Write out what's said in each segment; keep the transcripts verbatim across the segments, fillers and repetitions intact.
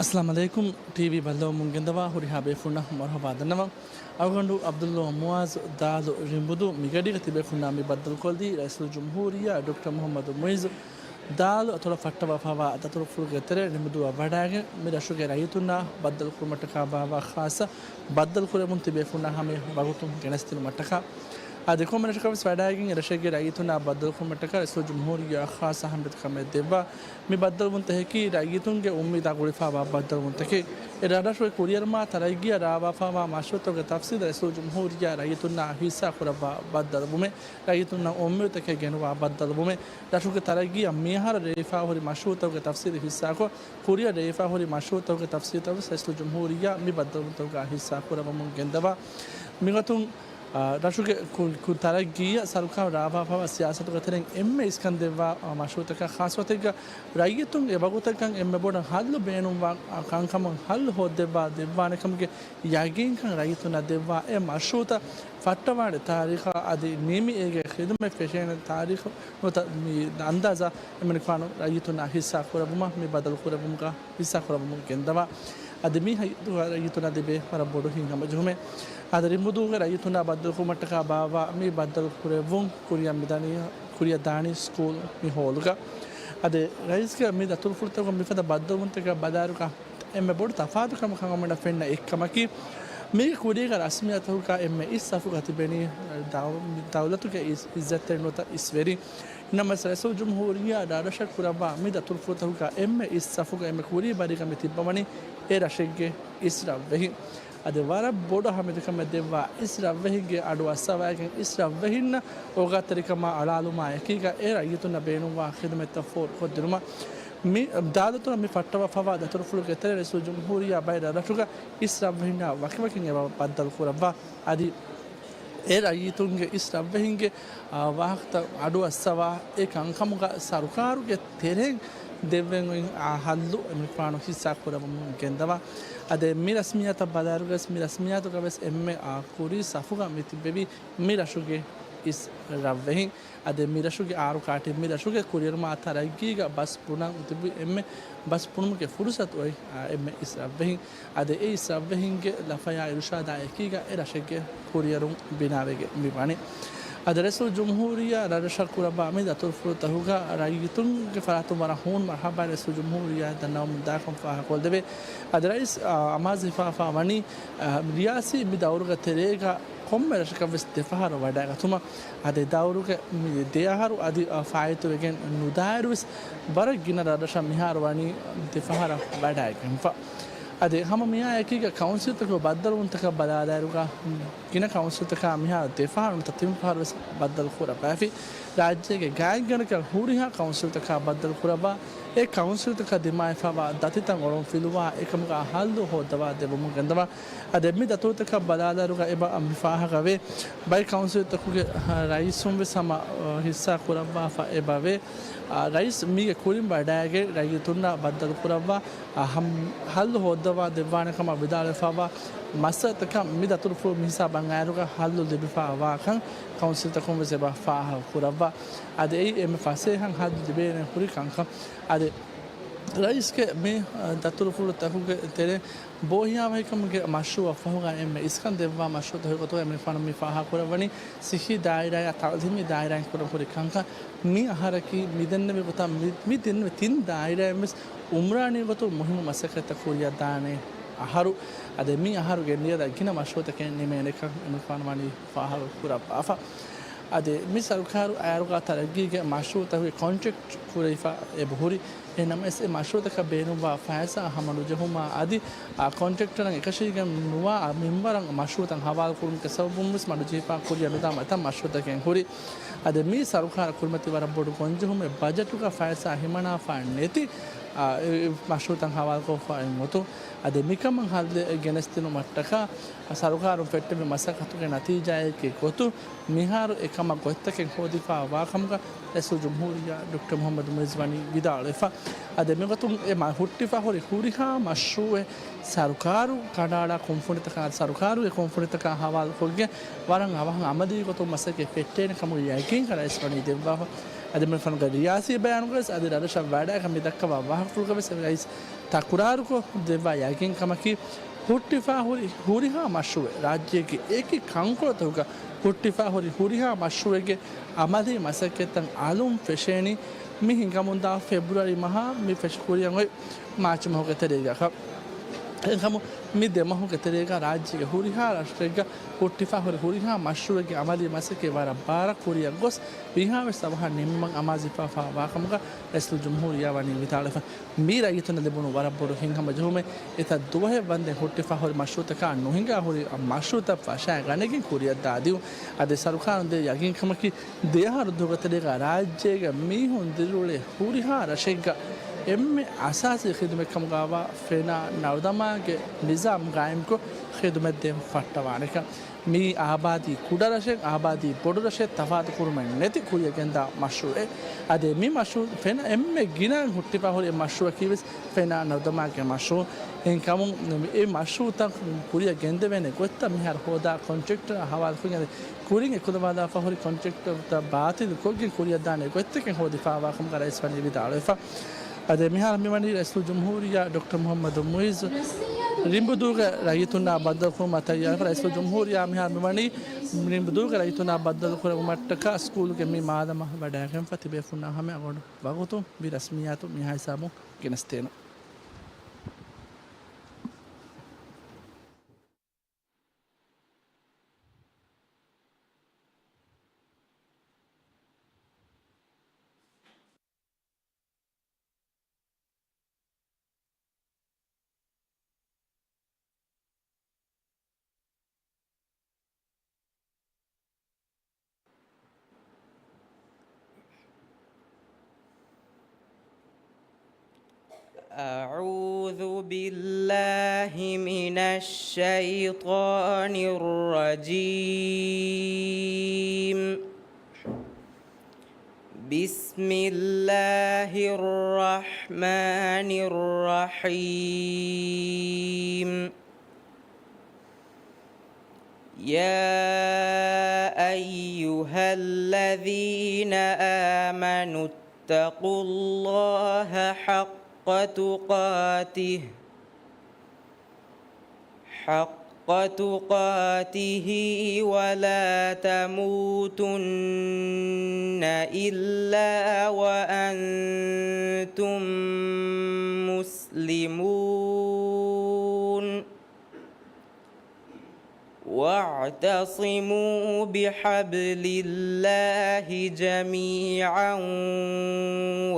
އައްސަލާމު ޢަލައިކުމް. ޓީވީ ބައްލަވަމުން ގެންދަވާ ހުރިހާ ބޭފުންނަށް މަރުޙަބާ ދަންނަވަން. އަޅުގަނޑު ޢަބްދުﷲ މުޢާޒު ދާލު ރިނބުދޫ މިގަޑީގަ ތިބޭފުންނާ މި ބައްދަލުކޮށްދީ ރައީސުލްޖުމްހޫރިއްޔާ ޑޮކްޓަރ މުޙައްމަދު މުޢިއްޒު ދާލު އަތޮޅަށް ފައްޓަވާފައިވާ ދަތުރުފުޅުގެ ތެރެއިން ރިނބުދޫއަށް ވަޑައިގެން މި ރަށުގެ ރައްޔިތުންނާ ބައްދަލުކުރުމަށްޓަކާ ބާއްވާ ޚާއްޞަ ބައްދަލުކުރެވުން ތިބޭފުންނާ ހަމަޔަށް ވަގުތުން ގެނެސްދިނުމަށްޓަކާ. އާދެ، ކޮންމެ ރަށަކަށް ވެސް ވަޑައިގެން އެ ރަށެއްގެ ރައްޔިތުންނާ ބައްދަލުކުރުމަށްޓަކާ ރައީސުލްޖުމްހޫރިއްޔާ ޚާއްޞަ އަހައްމިއްޔަތުކަމެއް ދެއްވާ. މި ބައްދަލުވުންތަކަކީ ރައްޔިތުންގެ އުއްމީދާ ގުޅިފައިވާ ބައްދަލުވުންތަކެއް. އެ ރަށްރަށުގެ ކުރިއަރުމާ ތަރައްގީއަށް ރާވާފައިވާ މަޝްރޫޢުތަކުގެ ތަފްސީލް ރައީސުލްޖުމްހޫރިއްޔާ ރައްޔިތުންނާ ހިއްސާކުރައްވާ ބައްދަލުވުމެއް، ރައްޔިތުންނަށް އުއްމީދުތަކެއް ގެނުވާ ބައްދަލުވުމެއް، ރަށުގެ ތަރައްގީއަށް މިއަހަރަށް ރޭވިފައި ހުރި މަޝްރޫޢުތަކުގެ ތަފްސީލް ހިއްސާކޮށް، ކުރިއަށް ރޭވިފައި ހުރި މަޝްރޫޢުތަކުގެ ތަފްސީލްތައް ވެސް ރައީސުލްޖުމްހޫރިއްޔާ މި ބައްދަލުވުންތަކުގަ ހިއްސާކުރައްވަމުން ގެންދަވާ. މިގޮތުން، އާ، ރަށުގެ ކު-، ކު-، ތަރައްގީއަށް ސަރުކާރުން ރާވާފައިވާ ސިޔާސަތުގެ ތެރެއިން އެންމެ އިސްކަން ދެއްވާ، އާ، މަޝްރޫޢުތަކާ ޚާއްޞަ ގޮތެއްގަ ރައްޔިތުން އެ ވަގުތަކަށް އެންމެ ބޮޑަށް ހައްލު ބޭނުންވާ، އާ، ކަންކަމަށް ހައްލު ހޯއްދެއްވާ ދެއްވާނެ ކަމުގެ ޔަގީންކަން ރައްޔިތުންނަށް ދެއްވާ. އެ މަޝްރޫޢުތައް ފައްޓަވާނެ ތާރީޚާ އަދި ނިމި އޭގެ ޚިދުމަތް ފެށޭނެ ތާރީޚު ނުވަތަ މި އަންދާޒާ އެމަނިކުފާނު ރައްޔިތުންނާ ހިއްސާ ކުރެއްވުމަށް މި ބަދަލު ކުރެއްވުމުގަ ހިއްސާ ކުރައްވަމުން ގެންދަވާ. އަދި މި ހައްޔަތުގަ ރައްޔިތުންނަށް ލިބޭ ވަރަށް ބޮޑު ހިތްހަމަޖެހުމެއް. އަދި ރިނބުދޫގެ ރައްޔިތުންނާ ބައްދަލުކުރުމަށްޓަކާ ބާއްވާ މި ބައްދަލު ކުރެއްވުން ކުރިއަށް މިދަނީ، ކުރިއަށް ދާނީ ސްކޫލް މި ހޯލުގަ. އަދި ރައީސްގެ މި ދަތުރުފުޅުތަކުން މިފަދަ ބައްދަލުވުންތަކަށް ބަލާއިރުގަ އެންމެ ބޮޑު ތަފާތުކަމަކަށް އަޅުގަނޑަށް ފެންނަ އެއްކަމަކީ، މީގެ ކުރީގެ ރަސްމިއްޔަތުގަ އެންމެ އިސް ސަފުގަ ތިބެނީ ދައު-، ދައުލަތުގެ އިސް-، އިއްޒަތްތެރިން ނުވަތަ އިސްވެރިން. ނަމަވެސް ރައީސުލްޖުމްހޫރިއްޔާ ރަށްރަށަށް ކުރައްވާ މި ދަތުރުފުޅުތަކުގަ އެންމެ އިސް ސަފުގަ އެންމެ ކުރީ ބަރީގަ މި ތިއްބަވަނީ އެ ރަށެއްގެ އިސް ރަށްވެހިން. އަދި ވަރަށް ބޮޑު އަހައްމިއްޔަތުކަމެއް ދެއްވާ އިސް ރަށްވެހިންގެ އަޑު އައްސަވައިގެން އިސް ރަށްވެހިންނަށް އޯގާތެރިކަމާ އަޅާލުމާ އެކީގަ އެ ރައްޔިތުންނަށް ބޭނުންވާ ޚިދުމަތްތައް ފޯރުކޮށްދިނުމަށް މި ދާލަތުން މި ފައްޓަވާފައިވާ ދަތުރުފުޅުގެ ތެރެއިން ރައީސުލްޖުމްހޫރިއްޔާ ބައެއް ރަށްރަށުގަ އިސް ރަށްވެހިންނާ ވަކިވަކިން އެބަ ބައްދަލު ކުރައްވާ. އަދި އެ ރައްޔިތުންގެ އިސް ރަށްވެހިންގެ، އާ، ވާހަކަތައް އަޑު އައްސަވާ، އެ ކަންކަމުގަ ސަރުކާރުގެ ތެރެއިން ދެއްވެން އޮތް، އާ، ހައްލު އެމަނިކުފާނު ހިއްސާ ކުރައްވަމުން ގެންދަވާ. އަދި މި ރަސްމިއްޔާތަށް ބަލާއިރުގަސް މި ރަސްމިއްޔާތުގަ ވެސް އެންމެ، އާ، ކުރީ ސަފުގަ މި ތިއްބެވީ މި ރަށުގެ އިސް ރަށްވެހިން. އަދި މި ރަށުގެ އާރު ކާޓިން މި ރަށުގެ ކުރިއެރުމާ ތަރައްގީގަ ބަސް ބުނަން ތިބި އެންމެ ބަސް ބުނުމުގެ ފުރުސަތު އޮތް، އާ، އެންމެ އިސް ރަށްވެހިން. އަދި އެ އިސް ރަށްވެހިންގެ ލަފަޔާ އިރުޝާދާ އެކީގަ އެ ރަށެއްގެ ކުރިއެރުން ބިނާވެގެން މި ވަނީ. އަދި ރައީސުލްޖުމްހޫރިއްޔާ ރަށްރަށަށް ކުރައްވާ މި ދަތުރުފުޅުތަކުގަ ރައްޔިތުންގެ ފަރާތުން ވަރަށް ހޫނު މަރުޙަބާ ރައީސުލްޖުމްހޫރިއްޔާ ދަންނަވަމުން ދާކަން ފާހަގަކޮށްދެވޭ. އަދި ރައީސް، އާ، އަމާޒު ހިފާފާ ވަނީ، އާ، ރިޔާސީ މި ދައުރުގެ ތެރޭގަ ކޮންމެ ރަށަކަށް ވެސް ދެފަހަރު ވަޑައިގަތުމަށް. އަދި ދައުރުގެ މި ދެ އަހަރު އަދި، އާ، ފާއިތުވެގެން ނުދާއިރު ވެސް ވަރަށް ގިނަ ރަށްރަށަށް މިހާރު ވަނީ ދެފަހަރަށް ވަޑައިގެންފަ. އަދި ހަމަ މިއާ އެކީގަ ކައުންސިލްތަކުގެ ބައްދަލުވުންތަކަށް ބަލާލާއިރުގަ ގިނަ ކައުންސިލްތަކާ މިހާރު ދެފަހަރު ނުވަތަ ތިން ފަހަރު ވެސް ބައްދަލު ކުރައްވައިފި. ރާއްޖޭގެ ގާތްގަނޑަކަށް ހުރިހާ ކައުންސިލްތަކާ ބައްދަލު ކުރައްވާ، އެ ކައުންސިލްތަކަށް ދިމާވެފައިވާ ދަތިތައް އޮޅުން ފިލުވާ، އެކަމުގަ ހައްލު ހޯއްދަވާ ދެއްވަމުން ގެންދަވާ. އަދި މި ދަތުރުތަކަށް ބަލާލާއިރުގަ އެބަ މި ފާހަގަވޭ. ބައެއް ކައުންސިލްތަކުގެ، އަ، ރައީސުން ވެސް ހަމަ، އަ، ހިއްސާ ކުރައްވާފަ އެބަވޭ. އަ، ރައީސް މީގެ ކުރިން ވަޑައިގެން ރައްޔިތުންނާ ބައްދަލު ކުރައްވާ، އަ، ހަމް-، ހައްލު ހޯއްދަވާ ދެއްވާނެ ކަމަށް ވިދާޅުވެފައިވާ މައްސަލަތަކަށް މި ދަތުރުފުޅު މިހިސާބަށް އައިރުގަ ހައްލު ލިބިފައިވާކަން ކައުންސިލްތަކުން ވެސް އެބަ ފާހަގަ ކުރައްވާ. އަދި އެއީ އެންމެ ފަސޭހައިން ހައްލު ލިބޭނެ ހުރި ކަންކަން. އަދި ރައީސްގެ މި، އަ، ދަތުރުފުޅުތަކުގެ ތެރެ ބޯހިޔާވަހިކަމުގެ މަޝްރޫއަށް ފަހުގަ އެންމެ އިސްކަން ދެއްވާ މަޝްރޫއުތަކުގެ ގޮތުގަ އެމަނިކުފާނު މި ފާހަގަކުރައްވަނީ ސިއްހީ ދާއިރާއާ ތައުލީމީ ދާއިރާއިން ކުރަން ހުރި ކަންކަން. މި އަހަރަކީ މި ދެންނެވި ގޮތަށް މި، މި ދެންނެވި ތިން ދާއިރާއިން ވެސް އުމްރާނީ ގޮތުން މުހިއްމު މަސައްކަތްތައް ކުރިއަށް ދާނެ އަހަރު. އަދި މި އަހަރުގެ ނިޔަތަށް ގިނަ މަޝްރޫއުތަކެއް ނިމޭނެކަން އެމަނިކުފާނު ވަނީ ފާހަގަ ކުރައްވާފަ. އަދި މި ސަރުކާރު އައިރުގަ ތަރައްގީގެ މަޝްރޫއުތަކުގެ ކޮންޓްރެކްޓް ކުރެވިފަ އެބަހުރި. އެހެންނަމަވެސް އެ މަޝްރޫއުތަކަށް ބޭނުންވާ ފައިސާ ހަމަނުޖެހުމާ އަދި، އާ، ކޮންޓްރެކްޓަރުން އެކަށީގެން ނުވާ މިންވަރަށް މަޝްރޫއުތައް ހަވާލުކުރުމުގެ ސަބަބުން ވެސް މަޑުޖެހިފާ ކުރިއަށް ނުދާ އެތައް މަޝްރޫއުތަކެއް ހުރި. އަދި މީ ސަރުކާރަށް ކުރިމަތި ވަރަށް ބޮޑު ގޮންޖެހުމެއް، ބަޖެޓުގަ ފައިސާ ހިމަނާފަ ނެތި، އާ، އެ، އެ މަޝްރޫއުތައް ހަވާލުކޮށްފައި އޮތުން. އަދި މިކަމަށް ހައްލެއް ގެނެސްދިނުމަށްޓަކާ ސަރުކާރުން ފެއްޓެވި މަސައްކަތުގެ ނަތީޖާއެއްގެ ގޮތުން މިހާރު އެކަމަށް ގޮތްތަކެއް ހޯދިފައިވާކަމުގަ ރައީސުލްޖުމްހޫރިއްޔާ ޑޮކްޓަރ މުޙައްމަދު މުޢިއްޒު ވަނީ ވިދާޅުވެފަ. އަދި މިގޮތުން އެ މަ-، ހުއްޓިފަ ހުރި ހުރިހާ މަޝްރޫއެއް ސަރުކާރު ކަނޑައަޅާ ކުންފުނިތަކާ، ސަރުކާރުގެ ކުންފުނިތަކާ ހަވާލުކޮށްގެން ވަރަށް އަވަހަށް އަމަލީ ގޮތުން މަސައްކަތް ފެއްޓޭނެ ކަމުގެ ޔަގީންކަން ރައީސް ވަނީ ދެއްވާފަ. އަދި މި ފަންގަ ރިޔާސީ ބަޔާނުގަވެސް އަދި ރަށްރަށަށް ވަޑައިގެން މި ދައްކަވާ ވާހަކަފުޅުގަވެސް ރައީސް ތަކުރާރުކޮށް ދެއްވާ ޔަގީންކަމަކީ، ހުއްޓިފާ ހުރި ހުރިހާ މަޝްރޫއެއް، ރާއްޖޭގެ އެކި ކަންކޮޅުތަކުގަ ހުއްޓިފާ ހުރި ހުރިހާ މަޝްރޫއެއްގެ އަމަލީ މަސައްކަތްތައް އަލުން ފެށޭނީ މި ހިނގަމުންދާ ފެބްރުއަރީ މަހާ މި ފެށި ކުރިއަށް އޮތް މާޗް މަހުގެ ތެރޭގަ. އެހެންކަމުން މި ދެ މަހުގެ ތެރޭގަ ރާއްޖޭގެ ހުރިހާ ރަށެއްގަ ހުއްޓިފާ ހުރި ހުރިހާ މަޝްރޫއެއްގެ އަމަލީ މަސައްކަތް ވަރަށް ބާރަށް ކުރިއަށް ގޮސް، ވީހާވެސް އަވަހަށް ނިންމުމަށް އަމާޒުވެފާ ވާކަމުގަ ރައީސުލްޖުމްހޫރިއްޔާ ވަނީ ވިދާޅުވެފަ. މީ ރައްޔިތުންނަށް ލިބުނު ވަރަށް ބޮޑު ހިތްހަމަޖެހުމެއް. އެތައް ދުވަހެއް ވަންދެން ހުއްޓިފާ ހުރި މަޝްރޫއަތަކާ ނުހިނގާ ހުރި މަޝްރޫއަތައް ފަށައިގަނެގެން ކުރިއަށް ދާދިއު. އަދި ސަރުކާރުން ދޭ ޔަގީންކަމަކީ، ދެ އަހަރު ދުވަހުގެ ތެރޭގަ ރާއްޖޭގަ މީހުން ދިރިއުޅޭ ހުރިހާ ރަށެއްގަ އެންމެ އަސާސީ ޚިދުމަތް ކަމުގައިވާ ފެނާ ނަރުދަމާގެ ނިޒާމް ގާއިމްކޮށް، ޚިދުމަތް ދޭން ފައްޓަވާނެކަން. މީ އާބާދީ ކުޑަ ރަށެއް، އާބާދީ ބޮޑު ރަށެއް ތަފާތު ކުރުމެއް ނެތި ކުރިއަށް ގެންދާ މަޝްރޫއެއް. އަދި މި މަޝްރޫ ފެނަ އެންމެ ގިނައިން ހުއްޓިފާ ހުރި މަޝްރޫއަކީ ވެސް ފެނާ ނަރުދަމާގެ މަޝްރޫ. އެހެންކަމުން އެ މަޝްރޫތައް ކުރިއަށް ގެންދެވޭނެ ގޮތްތައް މިހާރު ހޯދާ ކޮންޓްރެކްޓަރާ ހަވާލުކޮށްގެން ކުރިން އެކުލަވާލާފަ ހުރި ކޮންޓްރެކްޓަރުތައް ބާތިލުކޮށްގެން ކުރިއަށްދާނެ ގޮތްތަކެއް ހޯދިފާވާކަމުގަ ރައީސް ވަނީ ވިދާޅުވެފަ. އަދި މިހާރު މިވަނީ ރައީސުލްޖުމްހޫރިއްޔާ ޑޮކްޓަރ މުހައްމަދު މުއިއްޒު ރިނބުދޫގެ ރައްޔިތުންނާ ބައްދަލުކުރުމަށް ތައްޔާރުވެފަ. ރައީސުލްޖުމްހޫރިއްޔާ މިހާރު މިވަނީ ރިނބުދޫގެ ރައްޔިތުންނާ ބައްދަލުކުރެވުމަށްޓަކާ ސްކޫލުގެ މި މާދަމާ ވަޑައިގެންފަ ތިބޭފުންނާ ހަމަ އަގު ވަގުތު މި ރަސްމިއްޔާތު މިހާ ހިސާބުން ގެނެސްދޭނަން. أعوذ بالله من الشيطان الرجيم. بسم الله الرحمن الرحيم. يا أيها الذين آمنوا اتقوا الله حق تقاته، حق تقاته ولا تموتن إلا وأنتم مسلمون. واعتصموا بحبل الله جميعا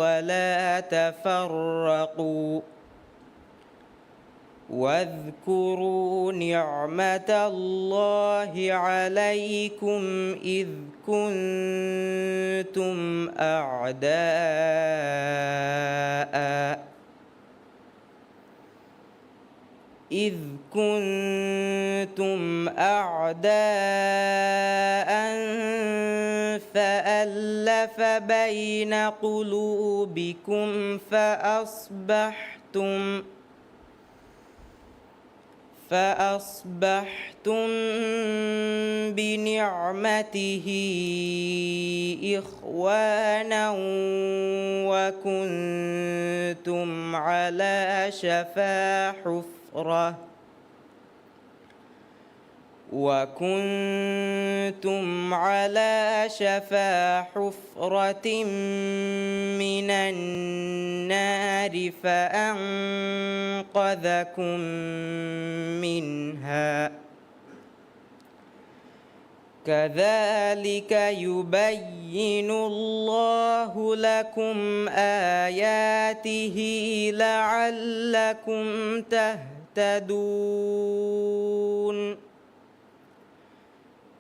ولا تفرقوا، واذكروا نعمة الله عليكم إذ كنتم أعداء، إذ كنتم أعداء فألف بين قلوبكم فأصبحتم، فأصبحتم بنعمته إخوانا وكنتم على شفا حفرة، وكنتم على شفا حفرة من النار فأنقذكم منها، كذلك يبين الله لكم آياته لعلكم تهتدون.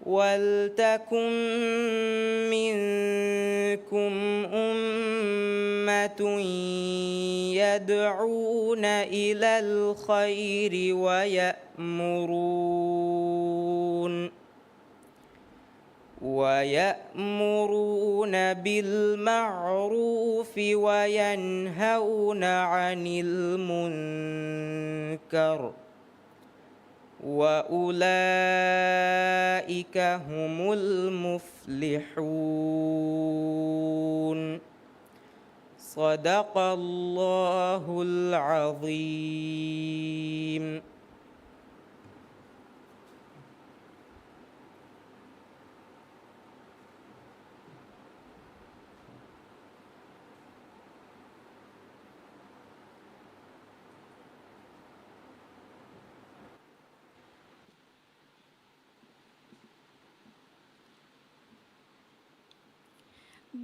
ولتكن منكم أمة يدعون إلى الخير ويأمرون، ويأمرون بالمعروف وينهون عن المنكر، وأولئك هم المفلحون. صدق الله العظيم.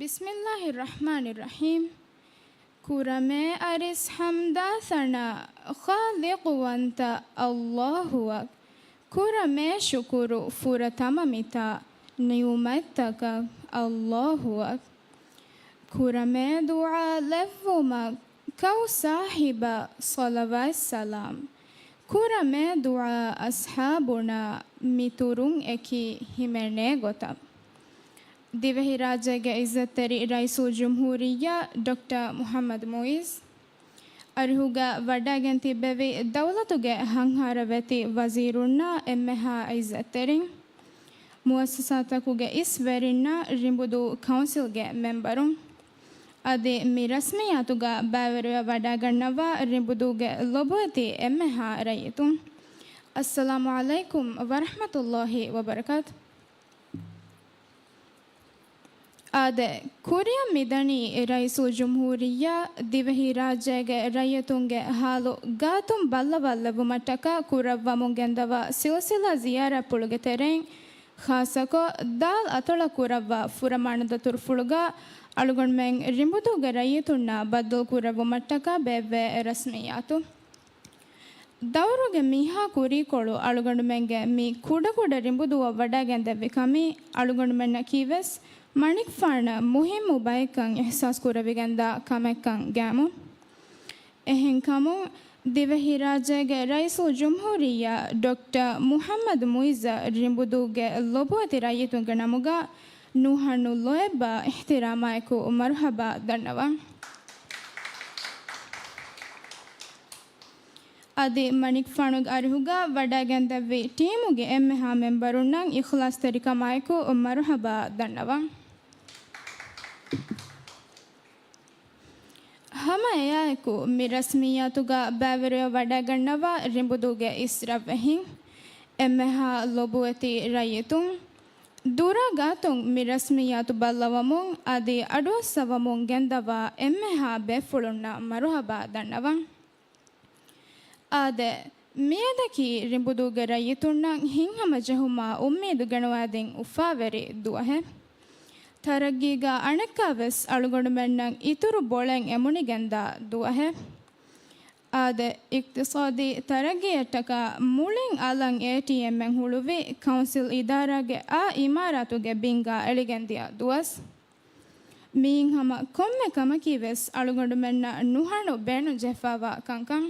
بسم الله الرحمن الرحيم. ކުރަމޭ އަރިސް ޙަމްދާ ޘަނާ ޚާލިޤުވަންތަ ﷲ އަކް. ކުރަމޭ ޝުކުރު ފުރަތަމަ މިތާ ނިޢުމަތްތަކަށް ﷲ އަކް. ކުރަމޭ ދުޢާ ލެއްވުމަށް ކައު ސާހިބަށް ޞަލަވާތް ސަލާމް. ކުރަމޭ ދުޢާ އަޞްޙާބުންނާ މިތުރުން އެކީ ހިމެނޭ ގޮތަށް. ދިވެހިރާއްޖޭގެ ޢިއްޒަތްތެރި ރައީސުލްޖުމްހޫރިއްޔާ ޑޮކްޓަރ މުޙައްމަދު މުޢިއްޒު، އަރިހުގަ ވަޑައިގެން ތިއްބެވި ދައުލަތުގެ ހަންހާރަވެތި ވަޒީރުންނާ އެންމެހާ ޢިއްޒަތްތެރިން، މުއައްސަސާތަކުގެ އިސް ވެރިންނާ ރިނބުދޫ ކައުންސިލްގެ މެމްބަރުން، އަދި މި ރަސްމިއްޔާތުގަ ބައިވެރިވެ ވަޑައިގަންނަވާ ރިނބުދޫގެ ލޮބުވެތި އެންމެހާ ރައްޔިތުން، އައްސަލާމު ޢަލައިކުމް ވަރަޙްމަތުﷲ ވަބަރަކާތު. އާދެ، ކުރިއަށް މިދަނީ ރައީސުލްޖުމްހޫރިއްޔާ ދިވެހިރާއްޖޭގެ ރައްޔިތުންގެ ޙާލު ގާތުން ބައްލަވާލެއްވުމަށްޓަކާ ކުރައްވަމުން ގެންދަވާ ސިލްސިލާ ޒިޔާރަތްޕުޅުގެ ތެރެއިން، ޚާއްޞަކޮށް، ދާލް އަތޮޅަށް ކުރައްވާ ފުރަމާނަ ދަތުރުފުޅުގަ އަޅުގަނޑުމެން ރިނބުދޫގެ ރައްޔިތުންނާ ބައްދަލުކުރެއްވުމަށްޓަކާ ބޭއްވޭ ރަސްމިއްޔާތު. ދައުރުގެ މިހާ ކުރީކޮޅު އަޅުގަނޑުމެންގެ މި ކުޑަކުޑަ ރިނބުދޫއަށް ވަޑައިގެންދެއްވި ކަމީ އަޅުގަނޑުމެންނަކީވެސް މަނިކުފާނަށް މުހިއްމު ބައެއްކަން އިޙްސާސް ކުރެވިގެންދާ ކަމެއްކަން ގައިމު. އެހެންކަމުން، ދިވެހިރާއްޖޭގެ ރައީސުލްޖުމްހޫރިއްޔާ ޑޮކްޓަރ މުޙައްމަދު މުޢިއްޒަށް ރިނބުދޫގެ ލޮބުވެތި ރައްޔިތުންގެ ނަމުގަ ނުހަނު ލޯތްބާ އިޙްތިރާމާއެކު މަރުޙަބާ ދަންނަވަން. އަދި މަނިކުފާނުގެ އަރިހުގަ ވަޑައިގެންދެއްވި ޓީމުގެ އެންމެހާ މެމްބަރުންނަށް އިޚްލާޞްތެރިކަމާއެކު މަރުޙަބާ ދަންނަވަން. ހަމަ އެއާއެކު، މި ރަސްމިއްޔާތުގަ ބައިވެރިވެ ވަޑައިގަންނަވާ ރިނބުދޫގެ އިސް ރަށްވެހިން، އެންމެހާ ލޮބުވެތި ރައްޔިތުން، ދުރާ ގާތުން މި ރަސްމިއްޔާތު ބައްލަވަމުން އަދި އަޑުއައްސަވަމުން ގެންދަވާ އެންމެހާ ބޭފުޅުންނަށް މަރުޙަބާ ދަންނަވަން. އާދެ، މިއަދަކީ ރިނބުދޫގެ ރައްޔިތުންނަށް ހިތްހަމަޖެހުމާ އުއްމީދު ގެނުވާދިން އުފާވެރި ދުވަހެއް. ތަރައްގީގަ އަނެއްކާވެސް އަޅުގަނޑުމެންނަށް އިތުރު ބޮޅެއް އެމުނިގެންދާ ދުވަހެއް. އާދެ، އިޤްތިޞާދީ ތަރައްގީއަށްޓަކާ މުޅިން އަލަށް އޭޓީއެމްއެއް ހުޅުވި ކައުންސިލް އިދާރާގެ އާ އިމާރާތުގެ ބިންގާ އެޅިގެންދިޔަ ދުވަސް. މިއިން ހަމަ ކޮންމެ ކަމަކީވެސް އަޅުގަނޑުމެންނަށް ނުހަނު ބޭނުންޖެހިފައިވާ ކަންކަން.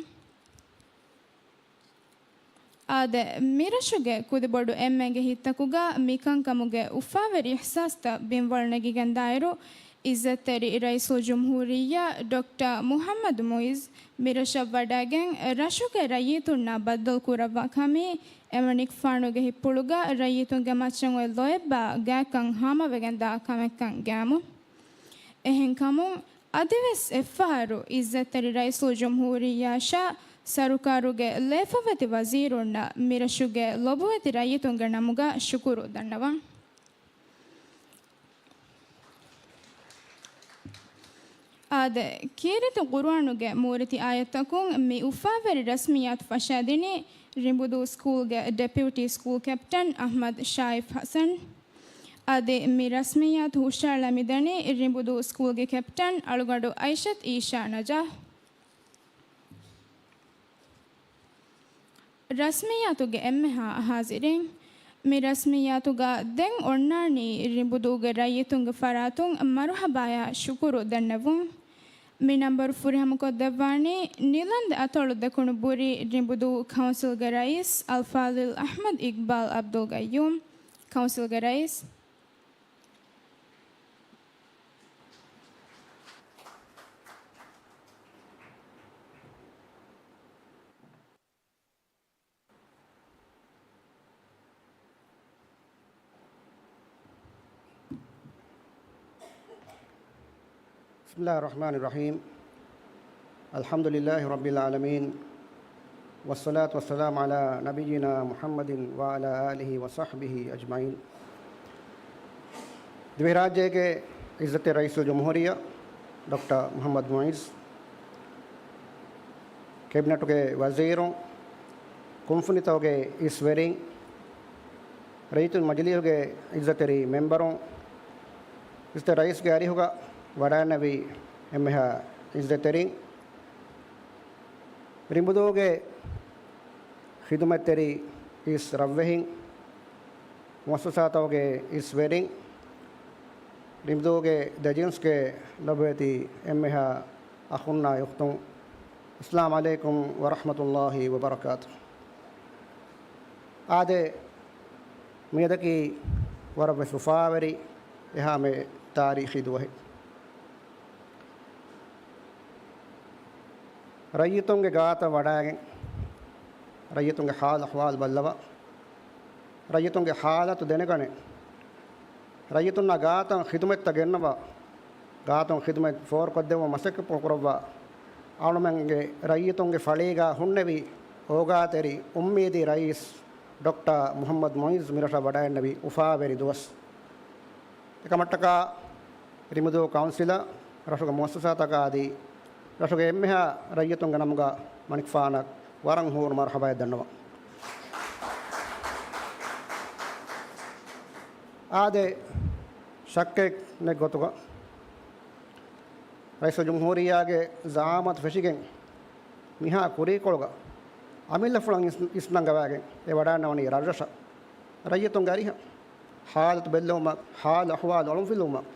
އާދެ، މިރަށުގެ ކުދިބޮޑު އެންމެންގެ ހިތްތަކުގަ މިކަންކަމުގެ އުފާވެރި އިޙްސާސްތައް ބިންވަޅު ނެގިގެންދާއިރު، އިއްޒަތްތެރި ރައީސުލްޖުމްހޫރިއްޔާ ޑޮކްޓަރ މުޙައްމަދު މުޢިއްޒު މިރަށަށް ވަޑައިގެން، ރަށުގެ ރައްޔިތުންނާ ބައްދަލުކުރައްވާ ކަމީ، އެމަނިކުފާނުގެ ހިތްޕުޅުގަ ރައްޔިތުންގެ މައްޗަށް އޮތް ލޯތްބާ ގާތްކަން ހާމަވެގެންދާ ކަމެއްކަން ގައިމު. އެހެންކަމުން، އަދިވެސް އެއްފަހަރު އިއްޒަތްތެރި ރައީސުލްޖުމްހޫރިއްޔާއަށާ ސަރުކާރުގެ ލޭފަވެތި ވަޒީރުންނަށް މިރަށުގެ ލޮބުވެތި ރައްޔިތުންގެ ނަމުގަ ޝުކުރު ދަންނަވަން. އާދެ، ކީރިތި ޤުރުއާނުގެ މޫރިތި އާޔަތްތަކުން މި އުފާވެރި ރަސްމިއްޔާތު ފަށާދިނީ ރިނބުދޫ ސްކޫލްގެ ޑެޕިއުޓީ ސްކޫލް ކެޕްޓަން އަޙްމަދު ޝާއިފް ޙަސަން. އަދި މި ރަސްމިއްޔާތު ހުށައަޅާ މިދަނީ ރިނބުދޫ ސްކޫލްގެ ކެޕްޓަން އަޅުގަނޑު އައިޝަތު އީޝާ ނަޖާ. ރަސްމިއްޔާތުގެ އެންމެހާ ހާޒިރީން، މި ރަސްމިއްޔާތުގަ ދެން އޮންނާނީ ރިނބުދޫގެ ރައްޔިތުންގެ ފަރާތުން މަރުޙަބާޔާ ޝުކުރު ދަންނެވުން. މި ނަންބަރު ފުރިހަމަކޮށްދެއްވާނީ ނިލަންދެ އަތޮޅު ދެކުނު ބުރީ ރިނބުދޫ ކައުންސިލްގެ ރައީސް އަލްފާޟިލް އަޙްމަދު އިޤްބާލް ޢަބްދުލްގައްޔޫމް، ކައުންސިލްގެ ރައީސް. بسم الله الرحمن الرحيم. الحمد لله رب العالمين. والصلاة والسلام على نبينا محمد وعلى آله وصحبه أجمعين. ދިވެހިރާއްޖޭގެ ޢިއްޒަތްތެރި ރައީސުލްޖުމްހޫރިއްޔާ ޑޮކްޓަރ މުޙައްމަދު މުޢިއްޒު، ކެބިނެޓުގެ ވަޒީރުން، ކުންފުނިތަކުގެ އިސްވެރިން، ރައްޔިތުން މަޖިލީހުގެ ޢިއްޒަތްތެރި މެމްބަރުން، ޢިއްޒަތްތެރި ރައީސްގެ އަރިހުގަ ވަޑައިންނެވި އެންމެހާ ޢިއްޒަތްތެރިން، ރިނބުދޫގެ ޚިދުމަތްތެރި އިސް ރަށްވެހިން، މުއައްސަސާތަކުގެ އިސްވެރިން، ރިނބުދޫގެ ދެ ޖިންސްގެ ލޮބުވެތި އެންމެހާ އަޚުންނާ އުޚްތުން، އައްސަލާމު ޢަލައިކުމް ވަރަޙްމަތުﷲި ވަބަރަކާތު. އާދެ، މިއަދަކީ ވަރަށްވެސް އުފާވެރި އެހާމެ ތާރީޚީ ދުވަހެއް. ރައްޔިތުންގެ ގާތަށް ވަޑައިގެން، ރައްޔިތުންގެ ޙާލު އަޙްވާލު ބައްލަވާ، ރައްޔިތުންގެ ޙާލަތު ދެނެގަނެ، ރައްޔިތުންނާ ގާތަށް ޚިދުމަތްތައް ގެންނަވާ، ގާތުން ޚިދުމަތް ފޯރުކޮށްދެއްވުމަށް މަސައްކަތް ކުރައްވާ، އަޅުމެންގެ ރައްޔިތުންގެ ފަޅީގާ ހުންނެވި އޯގާތެރި އުއްމީދީ ރައީސް ޑޮކްޓަރ މުޙައްމަދު މުޢިއްޒު މިރަށަށް ވަޑައިންނެވި އުފާވެރި ދުވަސް. އެކަމަށްޓަކާ ރިނބުދޫ ކައުންސިލަށް ރަށުގެ މުއައްސަސާތަކާ އަދި ރަށުގެ އެންމެހާ ރައްޔިތުންގެ ނަމުގަ މަނިކުފާނަށް ވަރަށް ހޫނު މަރުޙަބާއެއް ދަންނަވަން. އާދެ، ޝައްކެއް ނެތް ގޮތުގަ ރައީސުލްޖުމްހޫރިއްޔާގެ ޒަޢާމަތު ފެށިގެން މިހާ ކުރީކޮޅުގަ އަމިއްލަފުޅަށް އިސް-، އިސްނަންގަވާގެން އެ ވަޑައިންނަވަނީ ރަށްރަށަށް. ރައްޔިތުންގެ އަރިހަށް ޙާލަތު ބެއްލެވުމަށް، ޙާލު އަޙްވާލު އޮޅުންފިލުވުމަށް،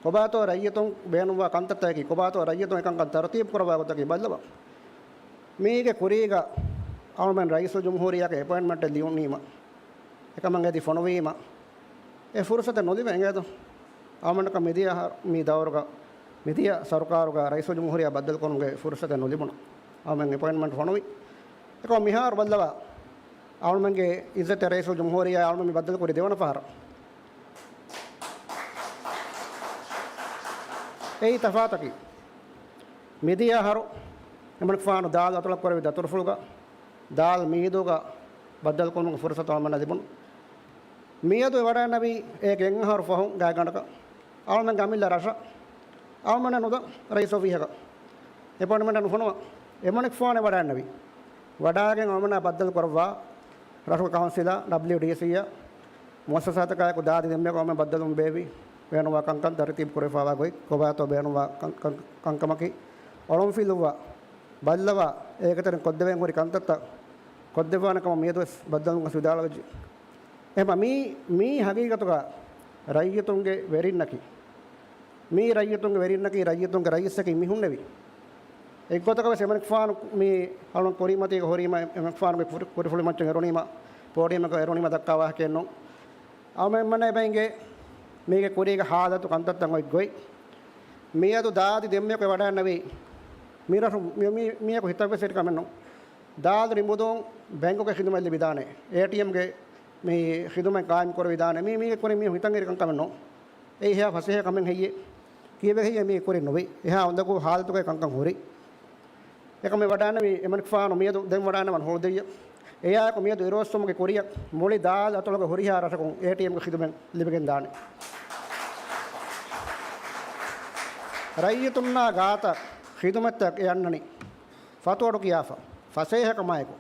ކޮބާތޯ ރައްޔިތުން ބޭނުންވާ ކަންތައްތަކަކީ، ކޮބާތޯ ރައްޔިތުން އެކަންކަން ތަރުތީބު ކުރައްވާ ގޮތަކީ ބައްލަވާ. މީގެ ކުރީގަ އަޅުމެން ރައީސުލްޖުމްހޫރިއްޔާގެ އެޕޮއިންޓްމަންޓެއް ލިޔުނީމަ، އެކަމަށް އެދި ފޮނުވީމަ، އެ ފުރުސަތެއް ނުލިބެ އެނގޭތޯ؟ އަޅުމެންނަކަށް މިދިޔަ އަހަރު، މި ދައުރުގަ، މިދިޔަ ސަރުކާރުގަ ރައީސުލްޖުމްހޫރިއްޔާ ބައްދަލުކުރުމުގެ ފުރުސަތެއް ނުލިބުނު. އަޅުމެން އެޕޮއިންޓްމަންޓް ފޮނުވި. އެކަމަށް މިހާރު ބައްލަވާ، އަޅުމެންގެ އިއްޒަތްތެރި ރައީސުލްޖުމްހޫރިއްޔާ އަޅުމެން މި ބައްދަލުކުރީ ދެވަނަ ފަހަރަށް. އެއީ ތަފާތަކީ، މިދިޔަ އަހަރު އެމަނިކުފާނު ދާލު އަތޮޅަށް ކުރެއްވި ދަތުރުފުޅުގަ، ދާލް މީދޫގަ ބައްދަލުކުރުމުގެ ފުރުސަތު އަޅުމެންނަށް ލިބުނު. މިއަދު އެ ވަޑައިންނެވީ އޭގެ އެއް އަހަރު ފަހުން ގާތްގަނޑަކަށް. އަޅުމެންގެ އަމިއްލަ ރަށަށް، އަޅުމެންނަށް ނުދާ ރައީސް އޮފީހަކަށް އެޕޮއިންޓްމަންޓެއް ނުފޮނުވާ. އެމަނިކުފާނެ ވަޑައިންނެވީ. ވަޑައިގެން އަޅުމެންނާ ބައްދަލު ކުރައްވާ ރަށުގެ ކައުންސިލާ، ޑަބްލިއުޑީސީއާ، މުއައްސަސާތަކާއެކު ދާދި ދެންމެ އަޅުމެން ބައްދަލުވުން ބޭއްވި. ބޭނުންވާ ކަންކަން ތަރުތީބު ކުރެވިފައިވާ ގޮތް، ކޮބާތޯ ބޭނުންވާ ކަން-، ކަން-، ކަންކަމަކީ އޮޅުންފިލުއްވާ، ބައްލަވާ، އޭގެތެރެއިން ކޮށްދެވޭން ހުރި ކަންތައްތައް ކޮށްދެއްވާނެ ކަމަށް މިއަދުވެސް ބައްދަލުވުން ވިދާޅުވެއްޖެ. އެހެންމަ މީ، މީ ހަގީގަތުގަ ރައްޔިތުންގެ ވެރިންނަކީ، މީ ރައްޔިތުންގެ ވެރިންނަކީ، ރައްޔިތުންގެ ރައީސަކީ މި ހުންނެވީ. އެއްގޮތަކަށް ވެސް އެމަނިކުފާނު މީ އަޅުން ކުރިމަތީގަ ހުރީމަ، އެމަނިކުފާނުގެ ކުރި-، ކުރިފުޅި މައްޗަށް އެރުނީމަ، ޕޯޑިއަމަކަށް އެރުނީމަ ދައްކާ ވާހަކައެއް ނޫން. އަޅުމެންނަށް އެބަ އެނގޭ މީގެ ކުރީގެ ހާލަތު ކަންތައްތައް އޮތް ގޮތް. މިއަދު ދާދި ދެންމެއަކު ވަޑައިންނެވީ މި ރަށު، މި-، މި-، މީއަކު ހިތަށްވެސް އެރި ކަމެއް ނޫން. ދާލް ރިނބުދޫން ބެންކުގެ ޚިދުމަތް ލިބިދާނެ، އޭޓީއެމްގެ މި ޚިދުމަތް ޤާއިމް ކުރެވިދާނެ. މީ، މީގެ ކުރިން މީ ހިތަށް އެރި ކަންކަމެއް ނޫން. އެއީ އެހާ ފަސޭހަ ކަމެއް ހެއްޔޭ؟ ކީއްވެ ހެއްޔޭ މީ ކުރިން ނުވީ؟ އެހާ އުނދަގޫ ހާލަތުގައި ކަންކަން ހުރީ. އެކަމެއް ވަޑައިންނެވީ އެމަނިކުފާނު މިއަދު ދެން ވަޑައިންނަވަން ހުޅުދިއްޔަ. އެއާއެކު މިއަދު އިރުއޮއްސުމުގެ ކުރިއަށް މުޅި ދާލް އަތޮޅުގެ ހުރިހާ ރަށަކުން އޭޓީއެމްގެ ޚިދުމަތް ލިބިގެން ދާނެ. ރައްޔިތުންނާ ގާތަށް ޚިދުމަތްތައް އެ އަންނަނީ ފަތު އަޑު ކިޔާފަ، ފަސޭހަ ކަމާއެކު.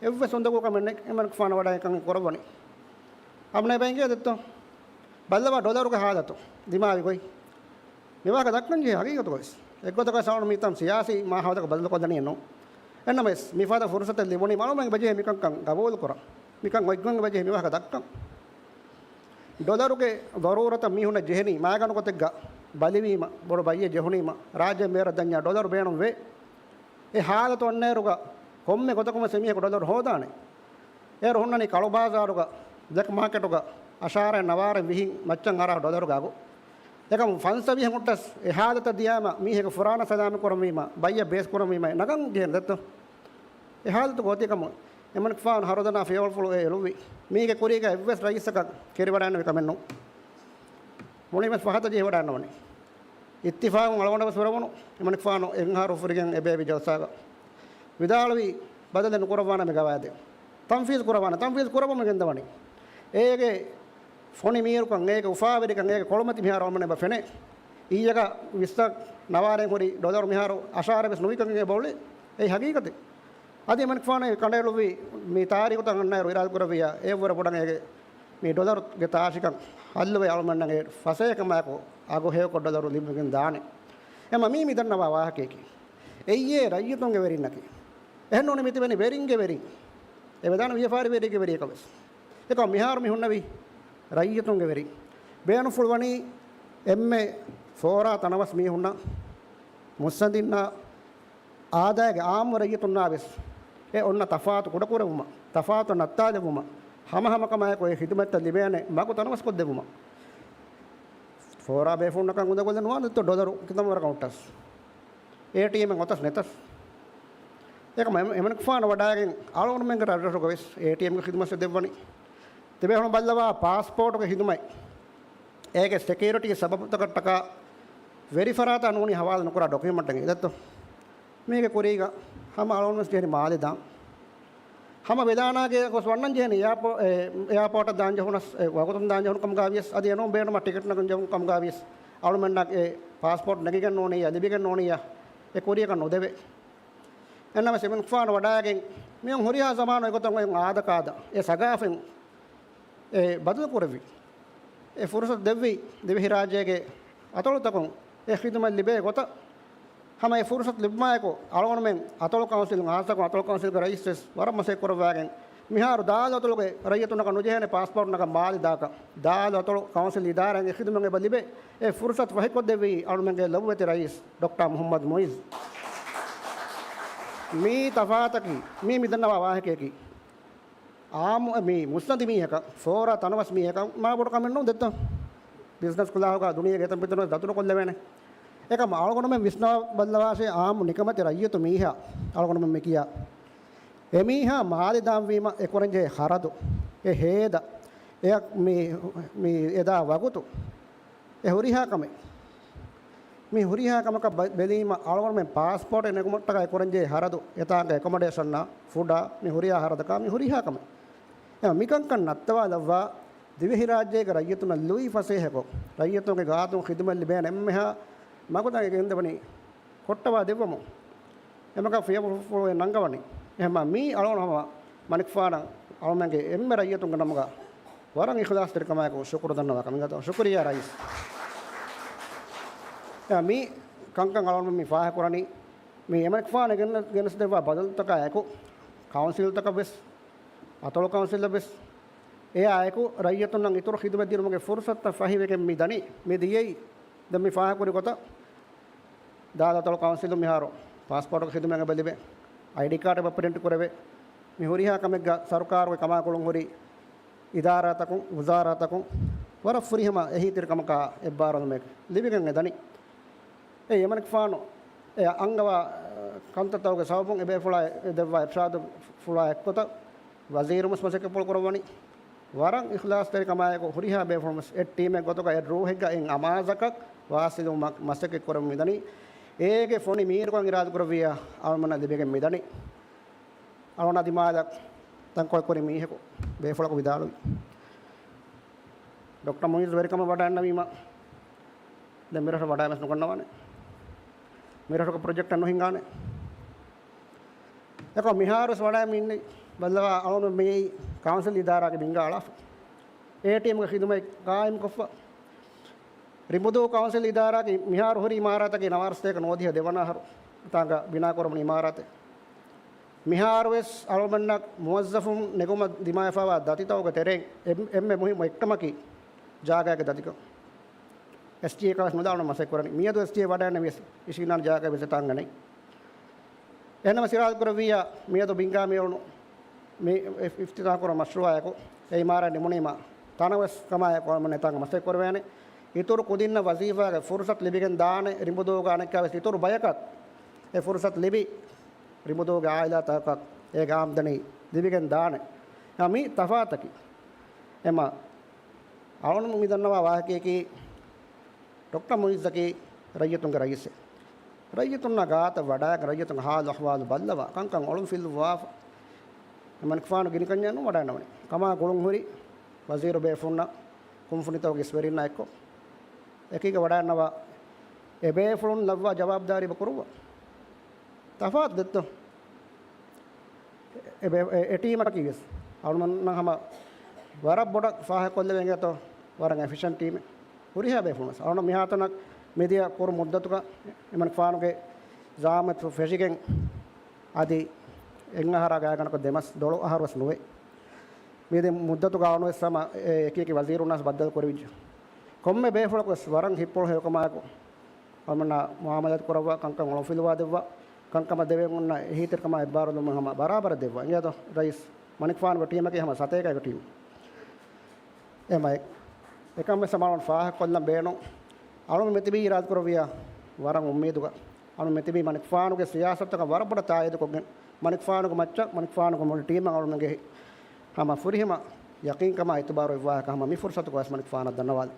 އެއްވެސް އުނދަގޫ ކަމެއް ނެތް އެމަނިކުފާނު ވަޑައި ކަން ކުރައްވަނީ. އަމްނާ ބެންގޭ ދެއްތޯ؟ ބައްލަވާ ޑޮލަރުގެ ހާލަތު ދިމާވި ގޮތް. މި ވާހަކަ ދައްކަން ޖެހޭ ހަގީގަތުގަވެސް. އެއްގޮތަކަށް ސައުންޑް މިތަން ސިޔާސީ މާހައުލަކަށް ބަދަލުކޮށްލަނީ ނޫން. އެންނަމެސް، މިފަދަ ފުރުސަތެއް ލިބުނީ މަޅުމެން އެބަޖެހޭ މިކަންކަން ގަބޫލުކުރަން. މިކަން އޮތްގޮތް އެބަޖެހޭ މި ވާހަކަ ދައްކަން. ޑޮލަރުގެ ޒަރޫރަތަށް މީހުންނަށް ޖެހެނީ މާގަނޑު ގޮތެއްގަ ބަލިވީމަ، ބޮޑު ބައްޔެއް ޖެހުނީމަ، ރާއްޖެ މޭރަށް ދަންޏާ ޑޮލަރު ބޭނުން ވޭ. އެ ހާލަތު އޮންނައިރުގަ ކޮންމެ ގޮތަކުން ވެސް އެމީހަކު ޑޮލަރު ހޯދާނެ. އޭރު ހުންނަނީ ކަޅުބާޒާރުގަ، ބްލެކް މާކެޓުގަ، އަށާރައިން ނަވާރައިން ވިހިން މައްޗަށް އަރާ ޑޮލަރުގެ އަގު. އެކަމު ފަންސަވީހަށް ހުއްޓަސް އެ ހާލަތަށް ދިޔާމަ މީހަކު ފުރާނަ ސަލާމަތް ކުރަންވީމަ، ބައްޔަށް ބޭސް ކުރަންވީމަ ނަގަން ޖެހޭނެ ދެއްތޯ؟ އެ ހާލަތު ގޯތި ކަމުން އެމަނިކުފާނު ހަރުދަނާ ފިޔަވަޅުފުޅު އެ އެޅުއްވި. މީގެ ކުރީގަ އެއްވެސް ރައީސަކަށް ކެރިވަޑައިންނެވި ކަމެއް ނޫން. މުޅިންވެސް ފަހަތަށް ޖެހިވަޑައިންނަވަނީ. އިއްތިފާގުން އަޅުގަނޑަށް ވެސް ހުރެވުނު އެމަނިކުފާނު އެއްއަހަރު ފުރިގެން އެބޭބި ޖަލްސާގަ ވިދާޅުވީ، ބަދަލެއް ނުކުރައްވާނަމޭ ގަވާއިދެއް. ތަންފީޒު ކުރައްވާނެ، ތަންފީޒު ކުރައްވަމުން ގެންދަވަނީ. އޭގެ ފޮނި މީރުކަން، އޭގެ އުފާވެރިކަން، އޭގެ ކޮޅުމަތި މިހާރު އަޅުމެން އެބަ ފެނޭ. އިއްޔަގަ ވިއްސަ ނަވާރައިން ހުރި ޑޮލަރު މިހާރު އަށާރަ ވެސް ނުވިކަން އެބަ އުޅޭ. އެއީ ހަގީގަތެއް. އަދި އެމަނިކުފާނު ކަނޑައެޅުއްވި މި ތާރީޚުތައް އަންނައިރު އިރާދަ ކުރެއްވިއްޔާ، އެއަށްވުރެ ބޮޑަށް އޭގެ މި ޑޮލަރުގެ ތާށިކަން ހައްލުވެ އަޅުމެންނަށް އެ ފަސޭހަކަމާއެކު އަގު ހެޔޮކޮށް ޑޮލަރު ލިބިގެން ދާނެ. އެމަ މީ މިދަންނަވާ ވާހަކަޔަކީ. އެއްޔޭ ރައްޔިތުންގެ ވެރިންނަކީ. އެހެންނޫނީ މިތިބެނީ ވެރިންގެ ވެރިން. އެ ވެދާނެ ވިޔަފާރިވެރިގެ ވެރިއަކަށް ވެސް. އެކަމަ މިހާރު މި ހުންނެވީ ރައްޔިތުންގެ ވެރިން. ބޭނުންފުޅުވަނީ އެންމެ ފޯރާ ތަނަވަސް މީހުންނަށް، މުއްސަނދިންނަށް، އާދައިގެ އާއްމު ރައްޔިތުންނާ ވެސް އެ އޮންނަ ތަފާތު ކުޑަކުރެއްވުމަށް، ތަފާތު ނައްތާލެއްވުމަށް، ހަމަހަމަކަމާއެކު އެ ޚިދުމަތްތައް ލިބޭނެ މަގު ތަނަވަސްކޮށްދެއްވުމަށް. ފޯރާ ބޭފުޅުންނަކަށް އުނދަގުލެއް ނުވާނެތޯ ޑޮލަރު ކިތަންމެ ވަރަކަށް ހުއްޓަސް. އޭޓީއެމެއް އޮތަސް ނެތަސް. އެކަމަ އެމަ-، އެމަނިކުފާނު ވަޑައިގެން އަޅުގަނޑުމެންގެ ރަށްރަށުގަ ވެސް އޭޓީއެމްގެ ޚިދުމަތް ދެއްވަނީ. ތިބޭފުޅުން ބައްލަވާ ޕާސްޕޯޓުގެ ޚިދުމަތް. އޭގެ ސެކިއުރިޓީ ސަބަބުތަކަށްޓަކާ ވެރިފަރާތާ ނޫނީ ހަވާލު ނުކުރާ ޑޮކިއުމަންޓެއް އިނދެއްތޯ. މީގެ ކުރީގަ ހަމަ އަޅުގަނޑު ވެސް ޖެހެނީ މާލެ ދާން. ހަމަ ވެދާނާގެ ގޮސް ވަންނަން ޖެހެނީ އެއާޕޯ-، އެ، އެއާޕޯޓަށް ދާން ޖެހުނަސް، އެ، ވަގުތުން ދާން ޖެހުނު ކަމުގަ ވިޔަސް، އަދި އެނޫން ބޭނުމަށް ޓިކެޓް ނަގަން ޖެހުނު ކަމުގަ ވިޔަސް، އަޅުމެންނަށް އެ ޕާސްޕޯޓް ނެގިގެން ނޫނިއްޔާ، ލިބިގެން ނޫނިއްޔާ، އެ ކުރިޔަކަށް ނުދެވޭ. އެންނަމަސް އެމަނިކުފާނު ވަޑައިގެން މިއޮން ހުރިހާ ޒަމާނު އެގޮތަށް އޮތް އާދަކާދަ އެ ސަގާފަތް އެ ބަދަލު ކުރެއްވި. އެ ފުރުސަތު ދެއްވި ދިވެހިރާއްޖޭގެ އަތޮޅުތަކުން އެ ޚިދުމަތް ލިބޭ ގޮތަށް. ހަމަ އެ ފުރުސަތު ލިބުމާއެކު އަޅުގަނޑުމެން އަތޮޅު ކައުންސިލުން، ހާއްސަކޮށް އަތޮޅު ކައުންސިލްގެ ރައީސް ވެސް ވަރަށް މަސައްކަތް ކުރައްވާގެން މިހާރު ދާލު އަތޮޅުގެ ރައްޔިތުންނަކަށް ނުޖެހޭނެ ޕާސްޕޯޓް ނަގަން މާލެ ދާކަށް، ދާލު އަތޮޅު ކައުންސިލް އިދާރާއިން އެ ޚިދުމަތް އެބަ ލިބޭ. އެ ފުރުސަތު ފަހިކޮށްދެއްވީ އަޅުމެންގެ ލޮބުވެތި ރައީސް ޑޮކްޓަރ މުޙައްމަދު މުޢިއްޒު. މީ ތަފާތަކީ، މީ މިދަންނަވާ ވާހަކަޔަކީ. އާއްމު މި މުއްސަނދި މީހަކަށް، ފޯރާ ތަނަވަސް މީހަކަށް މާ ބޮޑު ކަމެއް ނޫން ދެއްތޯ. ބިޒްނަސް ކުލާހުގަ ދުނިޔޭގެ އެތަން ޕިތަން ވެސް ދަތުރުކޮށްލެވޭނެ. އެކަމަ އަޅުގަނޑުމެން ވިސްނާ ބައްލަވާށޭ، އާއްމު ނިކަމެތި ރައްޔިތު މީހާ އަޅުގަނޑުމެން މި ކިޔާ. އެމީހާ މާލެ ދާންވީމަ އެ ކުރަންޖެހޭ ޚަރަދު، އެ ހޭދަ، އެ މި، މި އެދާ ވަގުތު، އެ ހުރިހާ ކަމެއް. މި ހުރިހާ ކަމަކަށް ބަ-، ބެލީމަ އަޅުގަނޑުމެން ޕާސްޕޯޓެއް ނެގުމަށްޓަކާ އެ ކުރަންޖެހޭ ޚަރަދު، އެތާނގެ އެކޮމޮޑޭޝަންއާ ފުޑާ، މި ހުރިހާ ޚަރަދަކާ މި ހުރިހާ ކަމެއް. އެ މިކަންކަން ނައްތަވާލައްވާ، ދިވެހިރާއްޖޭގެ ރައްޔިތުންނަށް ލުއި ފަސޭހަކޮށް، ރައްޔިތުންގެ ގާތުން ޚިދުމަތް ލިބޭނެ އެންމެހާ މަގުތައް ގެންދެވަނީ ކޮށްޓަވާ ދެއްވަމުން. އެމަގަށް ފިޔަވަޅު ނަންގަވަނީ. އެހެންމާ މީ އަޅުގަނޑު ހަމަ މަނިކުފާނަށް އަޅުމެންގެ އެންމެ ރައްޔިތުންގެ ނަމުގަ ވަރަށް އިޚްލާޞްތެރިކަމާއެކު ޝުކުރު ދަންނަވާ ކަމެއް. ޝުކުރިއްޔާ ރައީސް. އެ މީ ކަންކަން އަޅުގަނޑު މި ފާހަގަކުރަނީ. މި އެމަނިކުފާނަށް ގެނެސް-، ގެނެސްދެއްވާ ބަދަލުތަކާއެކު، ކައުންސިލްތަކަށް ވެސް، އަތޮޅު ކައުންސިލަށް ވެސް، އެއާއެކު ރައްޔިތުންނަށް އިތުރު ޚިދުމަތް ދިނުމުގެ ފުރުސަތުތައް ފަހިވެގެން މި ދަނީ. މި ދިޔައީ ދެން މި ފާހަގަކުރި ގޮތަށް، ދާލު އަތޮޅު ކައުންސިލުން މިހާރު ޕާސްޕޯޓުގެ ޚިދުމަތް އެބަ ލިބޭ، އައިޑީ ކާޑް އެބަ ޕްރިންޓް ކުރެވޭ. މި ހުރިހާ ކަމެއްގަ ސަރުކާރުގެ ކަމާކުޅުން ހުރި އިދާރާތަކުން، ވުޒާރާތަކުން ވަރަށް ފުރިހަމަ އެހީތެރިކަމަކާ އެއްބާރުލުމެއް ލިބިގެން އެ ދަނީ. އެ އެމަނިކުފާނު އެ އަންގަވާ ކަންތައްތަކުގެ ސަބަބުން އެބޭފުޅާ ދެއްވާ އިރުޝާދުފުޅާ އެއްގޮތަށް ވަޒީރުން ވެސް މަސައްކަތްޕުޅު ކުރައްވަނީ. ވަރަށް އިޚްލާޞްތެރިކަމާއެކު ހުރިހާ ބޭފުޅުން ވެސް އެއް ޓީމެއް ގޮތުގަ އެއް ރޫހެއްގަ އެއް އަމާޒަކަށް ވާސިލުވުމަށް މަސައްކަތް ކުރަމުން މިދަނީ. އޭގެ ފޮނި މީރުކަން އިރާދަކުރެއްވިއްޔާ އަޅުމެންނަށް ލިބިގެން މިދަނީ. އަޅުގަނޑާ ދިމާލަށް ތަންކޮޅެއް ކުރި މީހަކު ބޭފުޅަކު ވިދާޅުވި. ޑޮކްޓަރ މުއިއްޒު ވެރިކަމަށް ވަޑައިގަންނަވީމަ، ދެން މިރަށަށް ވަޑައި ވެސް ނުގަންނަވާނެ. މިރަށުގެ ޕްރޮޖެކްޓެއް ނުހިނގާނެ. އެކަމަ މިހާރުވެސް ވަޑައި މި އިންނަ ބައްލަވާ އަޅުގަނޑު މިއީ ކައުންސިލް އިދާރާގެ ބިންގާ އަޅާފަ. އޭޓީއެމްގެ ޚިދުމަތް ޤާއިމްކޮށްފަ. ރިނބުދޫ ކައުންސިލް އިދާރާގެ މިހާރު ހުރި އިމާރާތަކީ ނަވާރަ ސަތޭކަ ނުވަދިހަ ދެވަނަ އަހަރު ތާނގަ ބިނާކުރަމުން އިމާރާތެއް. މިހާރުވެސް އަޅުގަނޑަށް މުވައްޒަފުން ނެގުމަށް ދިމާވެފައިވާ ދަތިތަކުގެ ތެރެއިން އެން-، އެންމެ މުހިއްމު އެއްކަމަކީ ޖާގާގެ ދަތިކަން. އެސްޓީއެކާ ވެސް ނުލާނު މަސައްކަތް ކުރަނީ. މިއަދު އެސްޓީއެ ވަޑައިގެންނެވިޔަސް އިށީނާން ޖާގަ ވެސް އެތާނގަ ނެތް. އެހެންނަމަ ސިރާދަކުރެއްވިއްޔާ މިއަދު ބިންގާ މިއުޅުނު މި އިފް-، އިފްތިތާޙުކުރާ މަޝްރޫޢާއެކު އެ އިމާރާތް ނިމުނީމަ ތަނަވަސް ކަމާއެކު އަޅުގަނޑު އެތާނގަ މަސައްކަތް ކުރެވޭނެ. އިތުރު ކުދިންނަށް ވަޒީފާގެ ފުރުސަތު ލިބިގެން ދާނެ. ރިނބުދޫގަ އަނެއްކާވެސް އިތުރު ބަޔަކަށް އެ ފުރުސަތު ލިބި، ރިނބުދޫގެ އާއިލާތަކަށް އޭގެ އާމްދަނީ ލިބިގެން ދާނެ. އެ މީ ތަފާތަކީ. އެމަ އަޅުގަނޑު މި ދަންނަވާ ވާހަކަޔަކީ، ޑޮކްޓަރ މުއިއްޒަކީ ރައްޔިތުންގެ ރައީސެއް. ރައްޔިތުންނާ ގާތަށް ވަޑައިގެން ރައްޔިތުންގެ ހާލު އަހުވާލު ބައްލަވާ ކަންކަން އޮޅުންފިލުއްވާފަ. އެމަނިކުފާނު ގިނިކަންޏެއް ނޫން ވަޑައިންނަވަނީ. ކަމާ ގުޅުން ހުރި ވަޒީރު ބޭފުޅުންނަށް ކުންފުނިތަކުގެ އިސްވެރިންނާ އެއްކޮށް، އެކީގަ ވަޑައިންނަވާ އެބޭފުޅުން ލައްވާ ޖަވާބުދާރީ އެބަ ކުރުއްވާ. ތަފާތު ދެއްތޯ؟ އެ ބޭ-، އެ، އެ ޓީމަކީ ވެސް އަޅުގަނޑުމެންނަށް ހަމަ ވަރަށް ބޮޑަށް ފާހަގަކޮށްލެވޭ އިނގޭތޯ، ވަރަށް އެފިޝަންޓް ޓީމެއް. ހުރިހާ ބޭފުޅުން ވެސް އަޅުގަނޑު މިހާތަނަށް މިދިޔަ ކުރު މުއްދަތުގަ އެމަނިކުފާނުގެ ޒައާމަތު ފެށިގެން އަދި އެއް އަހަރާ ގާތްގަނޑަކަށް ދެމަސް ދޮޅު އަހަރު ވެސް ނުވޭ. މިދިޔަ މުއްދަތުގަ އަޅުގަނޑު ވެސް ހަމަ އެ އެކި އެކި ވަޒީރުންނާސް ބައްދަލު ކުރެވިއްޖެ. ކޮންމެ ބޭފުޅަކު ވެސް ވަރަށް ހިތްޕުޅު ހެޔޮކަމާއެކު އަޅުމެންނާ މުއާމަލާތު ކުރައްވާ، ކަންކަން އޮޅުންފިލުވާ ދެއްވާ، ކަންކަމަށް ދެވޭން އޮންނަ އެހީތެރިކަމާ އެއްބާރުލުމެއް ހަމަ ބަރާބަރަށް ދެއްވާ. އިނގޭތޯ ރައީސް މަނިކުފާނުގެ ޓީމަކީ ހަމަ ސަތޭކައިގެ ޓީމް. އެމައި އެކަން ވެސް ހަމަ އަޅުން ފާހަގަކޮށްލަން ބޭނުން. އަޅުން މިތިބީ އިރާދަކުރެއްވިޔާ ވަރަށް އުއްމީދުގަ. އަޅުން މިތިބީ މަނިކުފާނުގެ ސިޔާސަތުތަކަށް ވަރަށް ބޮޑަށް ތާއީދުކޮށްގެން، މަނިކުފާނުގެ މައްޗަށް މަނިކުފާނުގެ މުޅި ޓީމަށް އަޅުމެންގެ ހަމަ ފުރިހަމަ ޔަޤީންކަމާ އިތުބާރު އޮތްވާހަކަ ހަމަ މި ފުރުސަތުގަ ވެސް މަނިކުފާނަށް ދަންނަވާލި.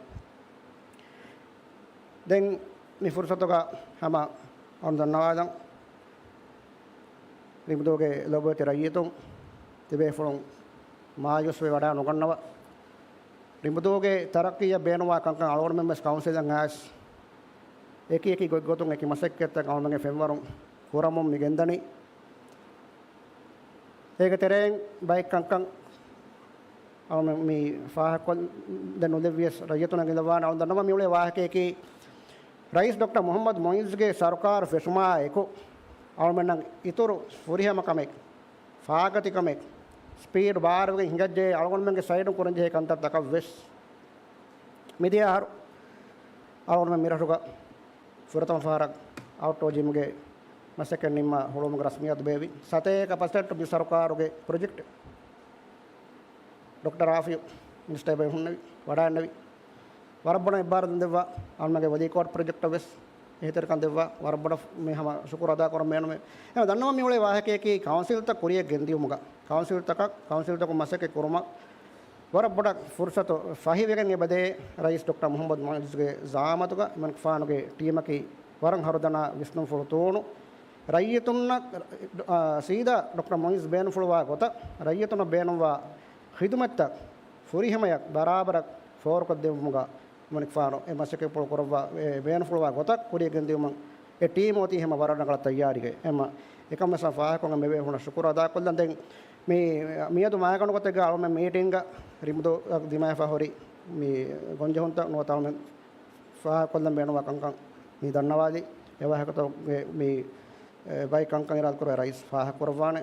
ދެން މި ފުރުސަތުގަ ހަމަ އަޅުން ދަންނަވާލަން، ރިނބުދޫގެ ލޮބުވެތި ރައްޔިތުން ތިބޭފުޅުން މާޔޫސްވެ ވަޑާ ނުގަންނަވަ. ރިނބުދޫގެ ތަރައްޤީއަށް ބޭނުންވާ ކަންކަން އަޅުގަނޑުމެން ވެސް ކައުންސިލަށް އައިސް އެކި އެކި ގޮތްގޮތުން އެކި މަސައްކަތްތައް އަޅުގަނޑުގެ ފެންވަރުން ކުރަމުން މި ގެންދަނީ. އޭގެ ތެރެއިން ބައެއް ކަންކަން އަޅުގަނޑު މި ފާހަގަކޮށްދެން ނުލެއްވިޔަސް ރައްޔިތުންނަށް ގެންދަވާނެ. އަޅުގަނޑު ދަންނަވަން މިއުޅޭ ވާހަކަޔަކީ، ރައީސް ޑޮކްޓަރ މުޙައްމަދު މުޢިއްޒުގެ ސަރުކާރު ފެށުމާއެކު އަޅުމެންނަށް އިތުރު ފުރިހަމަ ކަމެއް، ފާގަތިކަމެއް، ސްޕީޑް ބާރުވެގެން ހިނގައްޖެ އަޅުގަނޑުމެންގެ ސައިޑުން ކުރަންޖެހޭ ކަންތައްތަކަށްވެސް މިދިޔަ އަހަރު އަޅުގަނޑުމެން މިރަށުގަ ފުރަތަމަ ފަހަރަށް އައުޓްޑޯ ޖިމްގެ މަސައްކަތް ނިންމާ ހުޅުވުމުގެ ރަސްމިއްޔާތު ބޭއްވި. ސަތޭކަ ޕަސެންޓު މި ސަރުކާރުގެ ޕްރޮޖެކްޓް ޑޮކްޓަރ ރާފިޢު މިނިސްޓަރ އެބަ ހުންނެވި، ވަޑައިންނެވި. ވަރަށް ބޮޑަށް އެއްބާރުލުން ދެއްވާ އަޅުމެންގެ ވަލީކޯޓް ޕްރޮޖެކްޓަށް ވެސް އެހީތެރިކަން ދެއްވާ. ވަރަށް ބޮޑަށް މި ހަމަ ޝުކުރު އަދާކުރަން ބޭނުމޭ. އެހެން ދަންނަވަން މިއުޅޭ ވާހަކަޔަކީ ކައުންސިލްތައް ކުރިއަށް ގެންދިޔުމުގަ، ކައުންސިލްތަކަށް، ކައުންސިލްތަކުން މަސައްކަތް ކުރުމަށް ވަރަށް ބޮޑަށް ފުރުސަތު ފަހިވެގެން އެބަދޭ ރައީސް ޑޮކްޓަރ މުޙައްމަދު މުޢިއްޒުގެ ޒައާމަތުގަ އެމަނިކުފާނުގެ ޓީމަކީ ވަރަށް ހަރުދަނާ ވިސްނުންފުޅު ތޫނު ރައްޔިތުންނަށް، އާ، ސީދާ ޑޮކްޓަރ މުޢިއްޒު ބޭނުންފުޅުވާ ގޮތަށް ރައްޔިތުންނަށް ބޭނުންވާ ޚިދުމަތްތައް ފުރިހަމަޔަށް ބަރާބަރަށް ފޯރުކޮށްދެއްވުމުގަ އެމަނިކުފާނު އެ މަސައްކަތްޕުޅު ކުރައްވާ، އެ ބޭނުންފުޅުވާ ގޮތަށް ކުރިއަށް ގެންދިއުމަށް އެ ޓީމް އޮތީ ހަމަ ވަރަށް ރަނގަޅަށް ތައްޔާރީގައި. އެމަ އެކަން ވެސް ފާހަގަކޮށް އެންމެ ބޭފުޅުންނަށް ޝުކުރު އަދާކޮށްލަން. ދެން މި މިއަދު މާގަނޑު ގޮތެއްގަ އަޅުމެން މީޓިންގ ރިމުދޫއަށް ދިމާވެފަ ހުރި މި ގޮންޖެހުންތައް ނުވަތަ އަޅުމެން ފާހަގަކޮށްލަން ބޭނުންވާ ކަންކަން މި ދަންނަވާލި. އެ ވާހަކަތަކުގެ މި، އެ، ބައި ކަންކަން އިރާދަކުރެ ރައީސް ފާހަގަކުރައްވާނެ.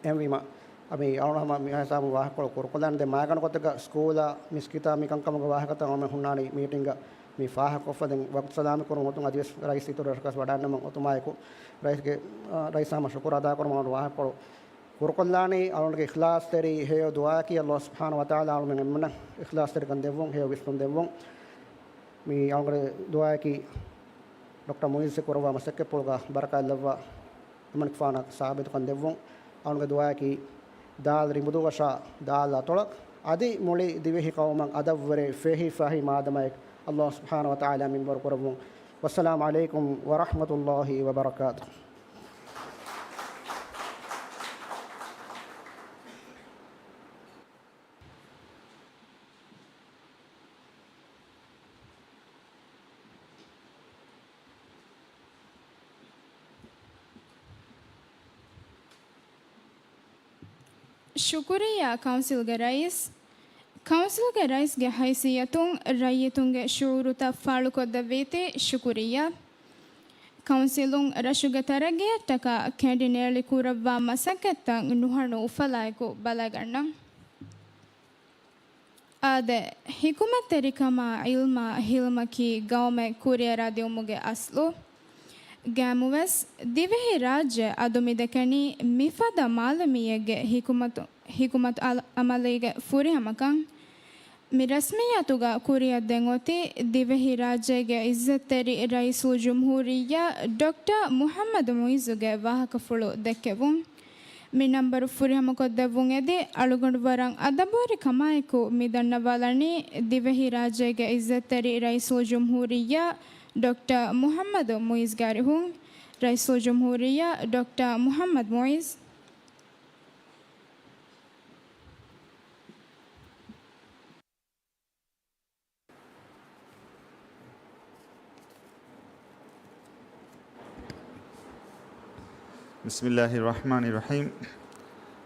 އެހެންވީމަ، މި އަޅުން ހަމަ މި ހިސާބުން ވާހަކަކޮޅު ކުރުކޮށްލާނެ. ދެން މާގަނޑު ގޮތެއްގަ ސްކޫލާ މިސްކިތާ މި ކަންކަމުގެ ވާހަކަތައް އަޅުމެން ހުންނާނީ މީޓިންގަ މި ފާހަގަކޮށްފަ ދެން ވަގުތު ސަލާމަތް ކުރުން އޮތުން އަދިވެސް ރައީސް އިތުރު ރަށަކަށް ވަޑާންނަމަ އޮތުމާއެކު ރައީސްގެ، އާ، ރައީސް ހަމަ ޝުކުރު އަދާކުރަމުން އަޅުން ވާހަކަކޮޅު ކުރުކޮށްލާނީ. އަޅުންގެ އިޚްލާޞްތެރި ހެޔޮ ދުޢާއަކީ އައްލާހު ސުބްޙާނަހޫ ވަތަޢާލާ އަޅުމެން އެންމެނަށް އިޚްލާޞްތެރިކަން ދެއްވުން، ހެޔޮ ވިސްނުން ދެއްވުން. މި އަޅުންގެ ދުޢާއަކީ ޑޮކްޓަރ މުޢިއްޒު ކުރައްވާ މަސައްކަތްޕުޅުގަ ބަރަކާތް ލައްވާ އެމަނިކުފާނަށް ސާބިތުކަން ދެއްވުން. އަޅުންގެ ދުޢާއަކީ ދާލް ރިނބުދޫއަށާ ދާލް އަތޮޅަށް އަދި މުޅި ދިވެހި ޤައުމަށް އަދަށްވުރެ ފެހި ފަހި މާދަމައެއް އައްލާހު ސުބްޙާނަހޫ ވަތަޢާލާ މިންވަރު ކުރައްވުން. ވައްސަލާމު ޢަލައިކުމް ވަރަޙްމަތުﷲި ވަބަރަކާތުހު. ޝުކުރިއްޔާ ކައުންސިލްގެ ރައީސް. ކައުންސިލްގެ ރައީސްގެ ހައިސިއްޔަތުން ރައްޔިތުންގެ ޝުޢޫރުތައް ފާޅުކޮށްދެއްވީތީ ޝުކުރިއްޔާ. ކައުންސިލުން ރަށުގެ ތަރައްގީއަށްޓަކާ ކެނޑިނޭޅި ކުރައްވާ މަސައްކަތްތައް ނުހަނު އުފަލާއެކު ބަލަގަންނަން. އާދެ، ޙިކުމަތްތެރިކަމާ ޢިލްމާ ޙިލްމަކީ ގައުމެއް ކުރިއަރާދިއުމުގެ އަސްލު. ގައިމުވެސް، ދިވެހިރާއްޖެ އަދު މިދެކެނީ މިފަދަ މާލަމީއެއްގެ ޙިކުމަތު، ޙިކުމަތު އަލް، ޢަމަލީގެ ފުރިހަމަކަން. މި ރަސްމިއްޔާތުގަ ކުރިއަށްދޭން އޮތީ ދިވެހިރާއްޖޭގެ ޢިއްޒަތްތެރި ރައީސުލްޖުމްހޫރިއްޔާ ޑޮކްޓަރ މުޙައްމަދު މުޢިއްޒުގެ ވާހަކަފުޅު ދެއްކެވުން. މި ނަންބަރު ފުރިހަމަކޮށްދެއްވުން އެދި، އަޅުގަނޑު ވަރަށް އަދަބުވެރިކަމާއެކު މި ދަންނަވާލަނީ ދިވެހިރާއްޖޭގެ ޢިއްޒަތްތެރި ރައީސުލްޖުމްހޫރިއްޔާ ޑޮކްޓަރ މުޙައްމަދު މުޢިއްޒުގެ އަރިހުން، ރައީސުލްޖުމްހޫރިއްޔާ ޑޮކްޓަރ މުޙައްމަދު މުޢިއްޒު. بسم الله الرحمن الرحيم.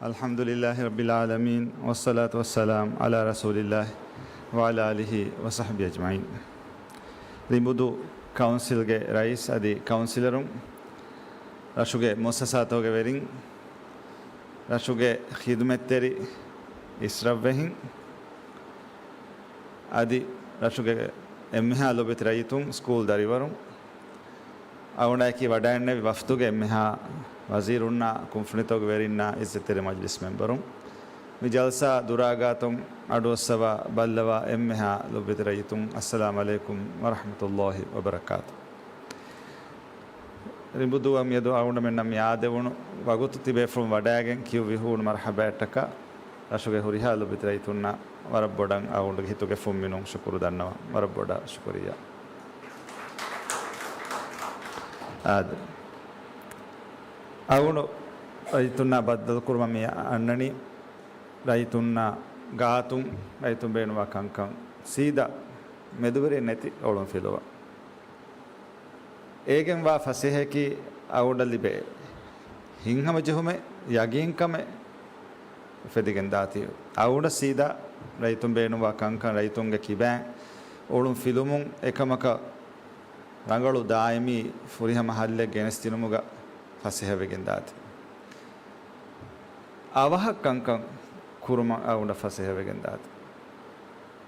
الحمد لله رب العالمين، والصلاة والسلام على رسول الله وعلى آله وصحبه أجمعين. ރިނބުދޫ ކައުންސިލްގެ ރައީސް އަދި ކައުންސިލަރުން، ރަށުގެ މުއައްސަސާތަކުގެ ވެރިން، ރަށުގެ ޚިދުމަތްތެރި އިސްރަށްވެހިން، އަދި ރަށުގެ އެންމެހާ ލޮބެތި ރައްޔިތުން، ސްކޫލް ދަރިވަރުން، އަޅުގަނޑާއެކީ ވަޑައިގެންނެވި ވަފްދުގެ އެންމެހާ ވަޒީރުންނާ، ކުންފުނިތަކުގެ ވެރިންނާ، އިއްޒަތްތެރި މަޖްލިސް މެމްބަރުން، މި ޖަލްސާ ދުރާގާތުން އަޑުއައްސަވާ ބައްލަވާ އެންމެހާ ލޮބެތި ރައްޔިތުން، އައްސަލާމް ޢަލައިކުމް ވަރަޙްމަތުﷲި ވަބަރަކާތު. ރިނބުދޫއަށް މިއަދު އަޅުގަނޑުމެންނަށް މި އާދެވުނު ވަގުތު ތިބޭފުޅުން ވަޑައިގެން ކިޔުއްވި ހޫނު މަރްޙަބާއަށްޓަކާ، ރަށުގެ ހުރިހާ ލޮބެތި ރައްޔިތުންނަށް ވަރަށް ބޮޑަށް އަޅުގަނޑުގެ ހިތުގެ ފުންމިނުން ޝުކުރު ދަންނަވަން. ވަރަށް ބޮޑަށް ޝުކުރިއްޔާ. އާދެ. އަޅުގަނޑު ރައްޔިތުންނާ ބައްދަލުކުރުމަށް މި އަންނަނީ، ރައްޔިތުންނާ ގާތުން ރައްޔިތުން ބޭނުންވާ ކަންކަން ސީދާ މެދުވެރިން ނެތި އޮޅުން ފިލުވަން. އޭގެންވާ ފަސޭހައަކީ އަޅުގަނޑަށް ލިބޭ ހިތްހަމަޖެހުމެއް، ޔަގީންކަމެއް އުފެދިގެންދާތީ. އަޅުގަނޑަށް ސީދާ ރައްޔިތުން ބޭނުންވާ ކަންކަން ރައްޔިތުންގެ ކިބައިން އޮޅުން ފިލުމުން އެކަމަކަށް ރަނގަޅު ދާއިމީ ފުރިހަމަ ހައްލެއް ގެނެސްދިނުމުގަ ފަސޭހަވެގެންދާތީ. އަވަހަށް ކަންކަން ކުރުމަށް އަޅުގަނޑަށް ފަސޭހަވެގެންދާތީ.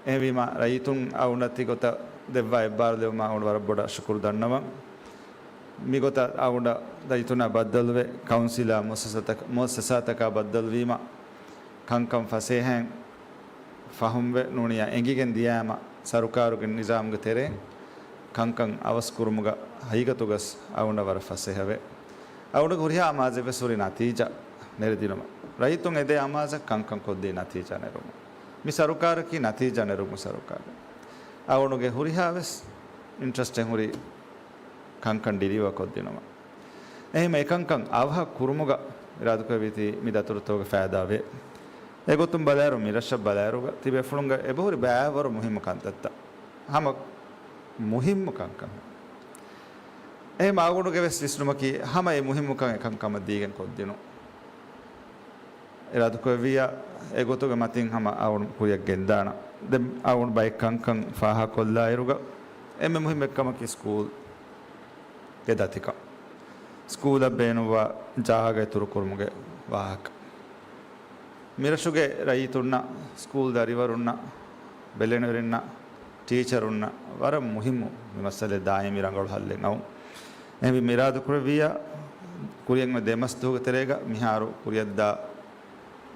އެހެންވީމަ، ރައްޔިތުން އަޅުގަނޑަށް ތިގޮތަށް ދެއްވާ އެއްބާރުލެވުމަށް އަޅުގަނޑު ވަރަށް ބޮޑަށް ޝުކުރު ދަންނަވަން. މިގޮތަށް އަޅުގަނޑަށް ރައްޔިތުންނާ ބައްދަލުވެ، ކައުންސިލާ މުއައްސަސާތަކަ-، މުއައްސަސާތަކާ ބައްދަލުވީމަ، ކަންކަން ފަސޭހައިން ފަހުމްވެ ނޫނިޔާ އެނގިގެން ދިޔާމަ، ސަރުކާރުގެ ނިޒާމްގެ ތެރެއިން ކަންކަން އަވަސްކުރުމުގަ ހަގީގަތުގަސް އަޅުގަނޑަށް ވަރަށް ފަސޭހަވޭ. އަޅުގަނޑުގެ ހުރިހާ އަމާޒެއްވެސް ހުރި ނަތީޖާ ނެރެދިނުމަށް. ރައްޔިތުން އެދޭ އަމާޒަށް ކަންކަން ކޮށްދީ ނަތީޖާ ނެރުމަށް. މި ސަރުކާރަކީ ނަތީޖާ ނެރުމު ސަރުކާރެއް. އަޅުގަނޑުގެ ހުރިހާވެސް އިންޓްރެސްޓެއް ހުރީ ކަންކަން ޑިލިވަރ ކޮށްދިނުމަށް. އެހެންވީމަ އެކަންކަން އަވަހަށް ކުރުމުގަ އިރާދަކުރެއްވީތީ މި ދަތުރުތަކުގެ ފައިދާވޭ. އެގޮތުން ބަލާއިރު މި ރަށަށް ބަލާއިރުގަ ތިބޭފުޅުންގެ އެބަހުރި ބައިވަރު މުހިއްމު ކަންތައްތައް. ހަމަ މުހިއްމު ކަންކަން. އެހެންވީމަ އަޅުގަނޑުގެ ވެސް ވިސްނުމަކީ ހަމަ އެ މުހިއްމުކަން އެކަންކަމަށް ދީގެން ކޮށްދިނުން. އިރާދަކުރެއްވިއްޔާ އެގޮތުގެ މަތިން ހަމަ އަޅުގަނޑު ކުރިއަށް ގެންދާނަން. ދެން އަޅުގަނޑު ބައެއް ކަންކަން ފާހަގަކޮށްލާއިރުގަ އެންމެ މުހިއްމު އެއްކަމަކީ ސްކޫލް ގެ ދަތިކަން، ސްކޫލަށް ބޭނުންވާ ޖާގަ އިތުރުކުރުމުގެ ވާހަކަ. މިރަށުގެ ރައްޔިތުންނަށް، ސްކޫލް ދަރިވަރުންނަށް، ބެލެނިވެރިންނަށް، ޓީޗަރުންނަށް ވަރަށް މުހިއްމު މި މައްސަލައެއް ދާއިމީ ރަނގަޅު ހައްލެއް އައުން. އެހެންވީމަ އިރާދަކުރެއްވިއްޔާ، ކުރިއަށް ދެ މަސް ދުވަހުގެ ތެރޭގަ މިހާރު ކުރިއަށްދާ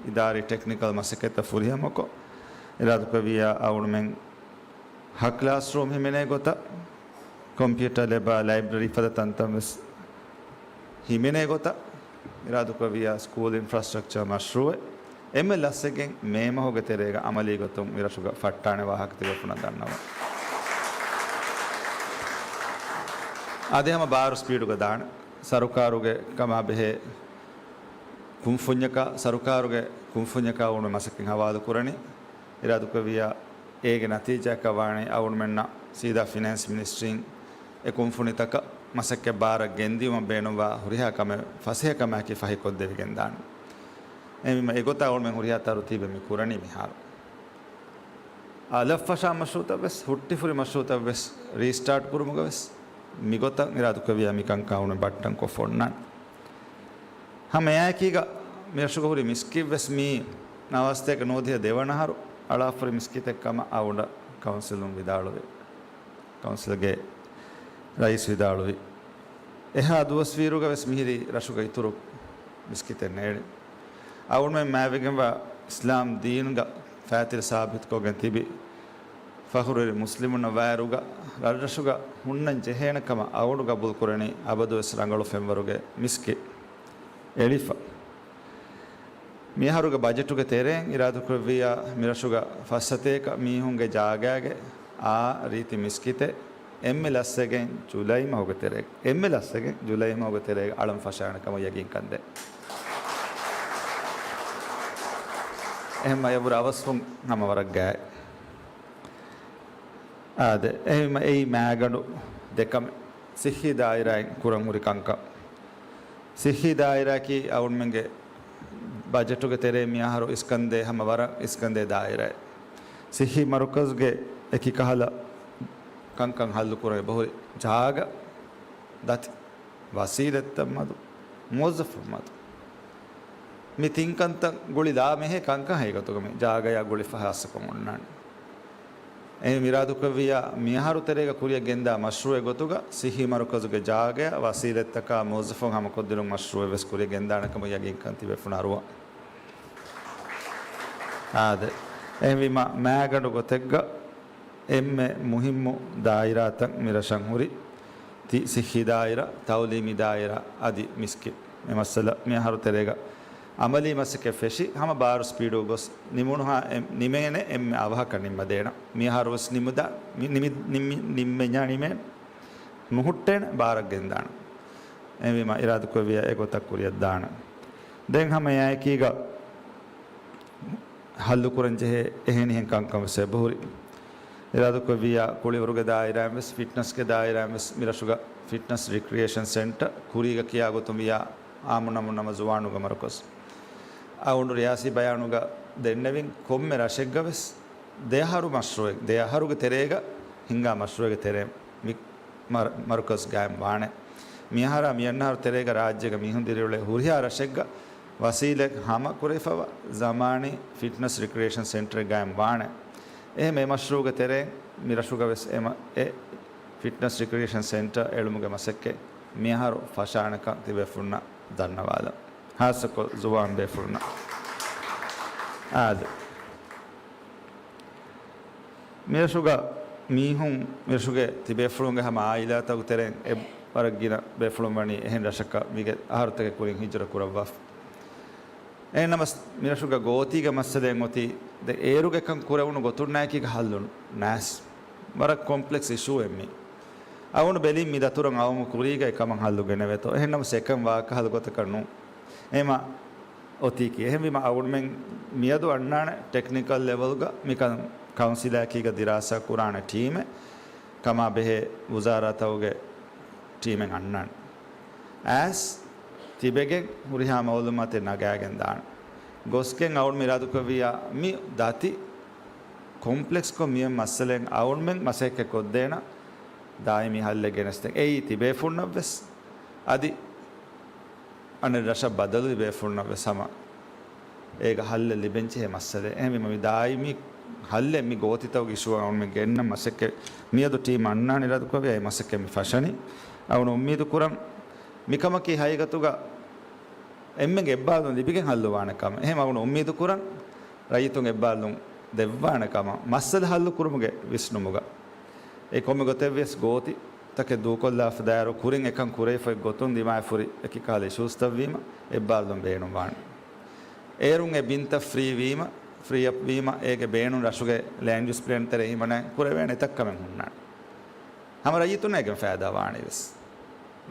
އިދާރީ ޓެކްނިކަލް މަސައްކަތްތައް ފުރިހަމަކޮށް، އިރާދަކުރެއްވިއްޔާ އަޅުގަނޑުމެން ހަ ކްލާސްރޫމް ހިމެނޭ ގޮތަށް، ކޮމްޕިއުޓަރ ލެބާ ލައިބްރަރީ ފަދަ ތަންތަން ވެސް ހިމެނޭ ގޮތަށް، އިރާދަކުރެއްވިއްޔާ ސްކޫލް އިންފްރާސްޓްރަކްޗަރ މަޝްރޫއެއް އެންމެ ލަސްވެގެން މޭ މަހުގެ ތެރޭގަ އަމަލީ ގޮތުން މި ރަށުގަ ފައްޓާނެ ވާހަކަ ތިބޭފުޅުންނަށް ދަންނަވަން. އާދެ، ހަމަ ބާރު ސްޕީޑުގަ ދާނެ. ސަރުކާރުގެ ކަމާ ބެހޭ ކުންފުންޏަކާ، ސަރުކާރުގެ ކުންފުންޏަކާ އަޅުގަނޑު މަސައްކަތް ހަވާލު ކުރަނީ. އިރާދަކުރެއްވިއްޔާ އޭގެ ނަތީޖާއަކަށް ވާނީ އަޅުގަނޑުމެންނަށް ސީދާ ފިނޭންސް މިނިސްޓްރީން އެ ކުންފުނިތަކަށް މަސައްކަތް ބާރަށް ގެންދިއުމަށް ބޭނުންވާ ހުރިހާ ކަމެއް، ފަސޭހަ ކަމާއެކީ ފަހިކޮށްދެވިގެން ދާނެ. އެހެންވީމަ އެގޮތަށް އަޅުގަނޑުމެން ހުރިހާ ތަރުތީބެއް މި ކުރަނީ މިހާރު. އަލަށްފަށާ މަޝްރޫއުތައް ވެސް، ހުއްޓިފުރި މަޝްރޫއުތައް ވެސް ރީސްޓާޓް ކުރުމުގަ ވެސް މިގޮތަށް އިރާދަކުރެއްވިއްޔާ މިކަންކަން އަޅުގަނޑު ބައްޓަން ކޮށްފަ އޮންނާނެ. ހަމަ އެއާއެކީގަ މިރަށުގަ ހުރި މިސްކިތް ވެސް މީ ނަވާސްތޭކަ ނުވަދިހަ ދެވަނަ އަހަރު އަޅާފަ ހުރި މިސްކިތެއް ކަމަށް އަޅުގަނޑަށް ކައުންސިލުން ވިދާޅުވި. ކައުންސިލްގެ ރައީސް ވިދާޅުވި. އެހާ ދުވަސްވީއިރުގަ ވެސް މިހިރީ ރަށުގަ އިތުރު މިސްކިތެއް ނޭޅި. އަޅުގަނޑުމެން މާތްވެގެންވާ އިސްލާމް ދީންގަ ފައިތިލަ ސާބިތުކޮށްގެން ތިބި ފަޚުރުވެރި މުސްލިމުންނަށް ވާއިރުގަ ރަށްރަށުގަ ހުންނަން ޖެހޭނެ ކަމަށް އަޅުގަނޑު ގަބޫލުކުރަނީ އަބަދުވެސް ރަނގަޅު ފެންވަރުގެ މިސްކިތް އެޅިފަ. މިއަހަރުގެ ބަޖެޓުގެ ތެރެއިން އިރާދަކުރެއްވިއްޔާ، މިރަށުގަ ފައްސަތޭކަ މީހުންގެ ޖާގައިގެ އާ ރީތި މިސްކިތެއް އެންމެ ލަސްވެގެން ޖުލައި މަހުގެ ތެރޭގަ، އެންމެ ލަސްވެގެން ޖުލައި މަހުގެ ތެރޭގަ އަޅަން ފަށާނެ ކަމަށް ޔަގީންކަން ދޭ. އެހެން އެބުރަ އަވަސްވުން ހަމަ ވަރަށް ގާތް. އާދެ، އެހެން އެއީ މާގަނޑު ދެކަމެއް. ސިއްހީ ދާއިރާއިން ކުރަން ހުރި ކަންކަން. ސިއްހީ ދާއިރާއަކީ އަޅުގަނޑުމެންގެ ބަޖެޓުގެ ތެރޭ މިއަހަރު އިސްކަންދޭ ހަމަ ވަރަށް އިސްކަންދޭ ދާއިރާއެއް. ސިއްހީ މަރުކަޒުގެ އެކި ކަހަލަ ކަންކަން ހައްލު ކުރަން އެބަހުރި ޖާގަ، ދަތި، ވަސީލަތްތައް މަދު، މުވައްޒަފުން މަދު. މި ތިން ކަންތައް ގުޅި ދާ މެހޭ ކަންކަން ހަގީގަތުގަ މި ޖާގަޔާ ގުޅި ފަހާސަކޮށް އޮންނާނެ. އެހެން އިރާދުކުރެއްވިއްޔާ، މިއަހަރު ތެރޭގަ ކުރިއަށް ގެންދާ މަޝްރޫއެއް ގޮތުގަ ސިއްހީ މަރުކަޒުގެ ޖާގަޔަށް ވަސީލަތްތަކާ މުވައްޒަފުން ހަމަކޮށްދިނުން މަޝްރޫއެއް ވެސް ކުރިއަށް ގެންދާނެ ކަމަށް ޔަގީންކަން ތިބޭފުޅުން އަރުވަން. އާދެ، އެހެންވީމަ މާގަނޑު ގޮތެއްގަ އެންމެ މުހިއްމު ދާއިރާތައް މި ރަށަށް ހުރި ތި ސިއްހީ ދާއިރާ، ތައުލީމީ ދާއިރާ އަދި މިސްކިތް. މި މައްސަލަ މިއަހަރު ތެރޭގަ އަމަލީ މަސައްކަތް ފެށި ހަމަ ބާރު ސްޕީޑު ގޮސް ނިމުނުހާ އެ-، ނިމޭނެ އެންމެ އަވަހަކަށް ނިންމަދޭނަ. މިއަހަރު ވެސް ނިމުދާ، މި-، ނިމި-، ނިމި-، ނިންމެ-، ނިމޭނެ. ނުހުއްޓޭނެ ބާރަށް ގެންދާނަން. އެހެންވީމަ އިރާދަކުރެއްވިއްޔާ އެގޮތަށް ކުރިއަށް ދާނަން. ދެން ހަމަ އެއާއެކީގަ ހައްލުކުރަން ޖެހޭ އެހެނިހެން ކަންކަން ވެސް އެބަހުރި. އިރާދަކުރެއްވިއްޔާ ކުޅިވަރުގެ ދާއިރާއިން ވެސް، ފިޓްނަސްގެ ދާއިރާއިން ވެސް މި ރަށުގަ ފިޓްނަސް ރިކްރިއޭޝަން ސެންޓަރ ކުރީގަ ކިޔާ ގޮތުން ވިއްޔާ އާއްމު ނަމުން ނަމަ ޒުވާނުންގެ މަރުކަޒު. އަޅުގަނޑު ރިޔާސީ ބަޔާނުގަ ދެންނެވިން ކޮންމެ ރަށެއްގަ ވެސް ދެ އަހަރު މަޝްރޫއެއް، ދެ އަހަރުގެ ތެރޭގަ ހިންގާ މަޝްރޫއެއްގެ ތެރޭ މި މަރ-، މަރުކަޒް ގާއިމް ވާނެ. މިއަހަރާ މިއަންނަ އަހަރު ތެރޭގަ ރާއްޖޭގަ މީހުން ދިރިއުޅޭ ހުރިހާ ރަށެއްގަ ވަސީލަތް ހަމަ ކުރެވިފަވާ ޒަމާނީ ފިޓްނަސް ރިކްރިއޭޝަން ސެންޓަރެއް ގާއިމް ވާނެ. އެހެން އެ މަޝްރޫއުގެ ތެރެއިން މި ރަށުގަ ވެސް އެ މަ-، އެ ފިޓްނަސް ރިކްރިއޭޝަން ސެންޓަރ އެޅުމުގެ މަސައްކަތް މިއަހަރު ފަށާނެކަން ތިބޭފުޅުންނަށް ދަންނަވާލަން. ހާއްސަކޮށް ޒުވާން ބޭފުޅުންނަށް. އާދެ. މިރަށުގަ މީހުން، މިރަށުގެ ތިބޭފުޅުންގެ ހަމަ އާއިލާތަކުގެ ތެރެއިން އެ ވަރަށް ގިނަ ބޭފުޅުން ވަނީ އެހެން ރަށަކަށް މީގެ އަހަރުތަކެއް ކުރިން ހިޖުރަ ކުރައްވާފަ. އެހެންނަމަސް މިރަށުގަ ގޯތީގެ މައްސަލައެއް އޮތީ ދެ އޭރުގެކަން ކުރެވުނު ގޮތުންނާއެކީގަ ހައްލު ނާސް. ވަރަށް ކޮމްޕްލެކްސް އިޝޫއެއް މީ. އަޅުގަނޑު ބެލީ މި ދަތުރަށް އައުމު ކުރީގަ އެކަމަށް ހައްލު ގެނެވޭތޯ. އެހެންނަމަސް އެކަން ވާކަހަލަ ގޮތަކަށް ނޫން. އެހެމަ އޮތީކީ. އެހެންވީމަ އަޅުގަނޑުމެން މިއަދު އަންނާނެ ޓެކްނިކަލް ލެވެލްގަ މިކަން ކައުންސިލާއެކީގަ ދިރާސާ ކުރާނެ ޓީމެއް ކަމާ ބެހޭ ވުޒާރާތަކުގެ ޓީމެއް އަންނާނެ. އައިސް ތިބެގެން ހުރިހާ މައުލޫމާތެއް ނަގާގެން ދާނެ. ގޮސްގެން އަޅުގަނޑު އިރާދަކުރެއްވިއްޔާ މި ދަތި ކޮމްޕްލެކްސްކޮށް މިއޮތް މައްސަލައިން އަޅުގަނޑުމެން މަސައްކަތް ކޮށްދޭނަ ދާއިމީ ހައްލެއް ގެނެސްދޭން. އެއީ ތިބޭފުޅުންނަށްވެސް އަދި އަނެއް ރަށަށް ބަދަލުވި ބޭފުޅުންނަށް ވެސް ހަމަ އޭގަ ހައްލެއް ލިބެންޖެހޭ މައްސަލައެއް. އެހެންވީމަ މި ދާއިމީ ހައްލެއް މި ގޯތިތަކުގެ އިޝޫއަށް އަޅުގަނޑުމެން ގެންނަން މަސައްކަތް މިއަދު ޓީމް އަންނާނެ އިރާދަކުރެއްވިއްޔާ އެ މަސައްކަތް މި ފަށަނީ. އަޅުގަނޑު އުއްމީދު ކުރަން މިކަމަކީ ހަގީގަތުގަ އެންމެންގެ އެއްބާރުލުން ލިބިގެން ހައްލުވާނެ ކަމަށް. އެހެން އަޅުގަނޑު އުއްމީދު ކުރަން ރައްޔިތުން އެއްބާރުލުން ދެއްވާނެ ކަމަށް މައްސަލަ ހައްލު ކުރުމުގެ ވިސްނުމުގަ. އެ ކޮންމެ ގޮތެއްވިޔަސް ގޯތި ތަކެއް ދޫކޮށްލާފަ ދާއިރު ކުރިން އެކަން ކުރެވިފައި ގޮތުން ދިމާވެފަ ހުރި އެކި ކަހަލަ އިޝޫސްތައް ވީމަ އެއްބާރުލުން ބޭނުންވާނެ. އޭރުން އެ ބިންތައް ފްރީ ވީމަ، ފްރީ އަޕް ވީމަ އޭގެ ބޭނުން ރަށުގެ ލޭންޑް ޔޫސް ޕްލޭން ތެރޭ ހިމަނާ ކުރެވޭނެ އެތައް ކަމެއް ހުންނާނެ. ހަމަ ރައްޔިތުންނަށް އޭގެން ފައިދާ ވާނީ ވެސް.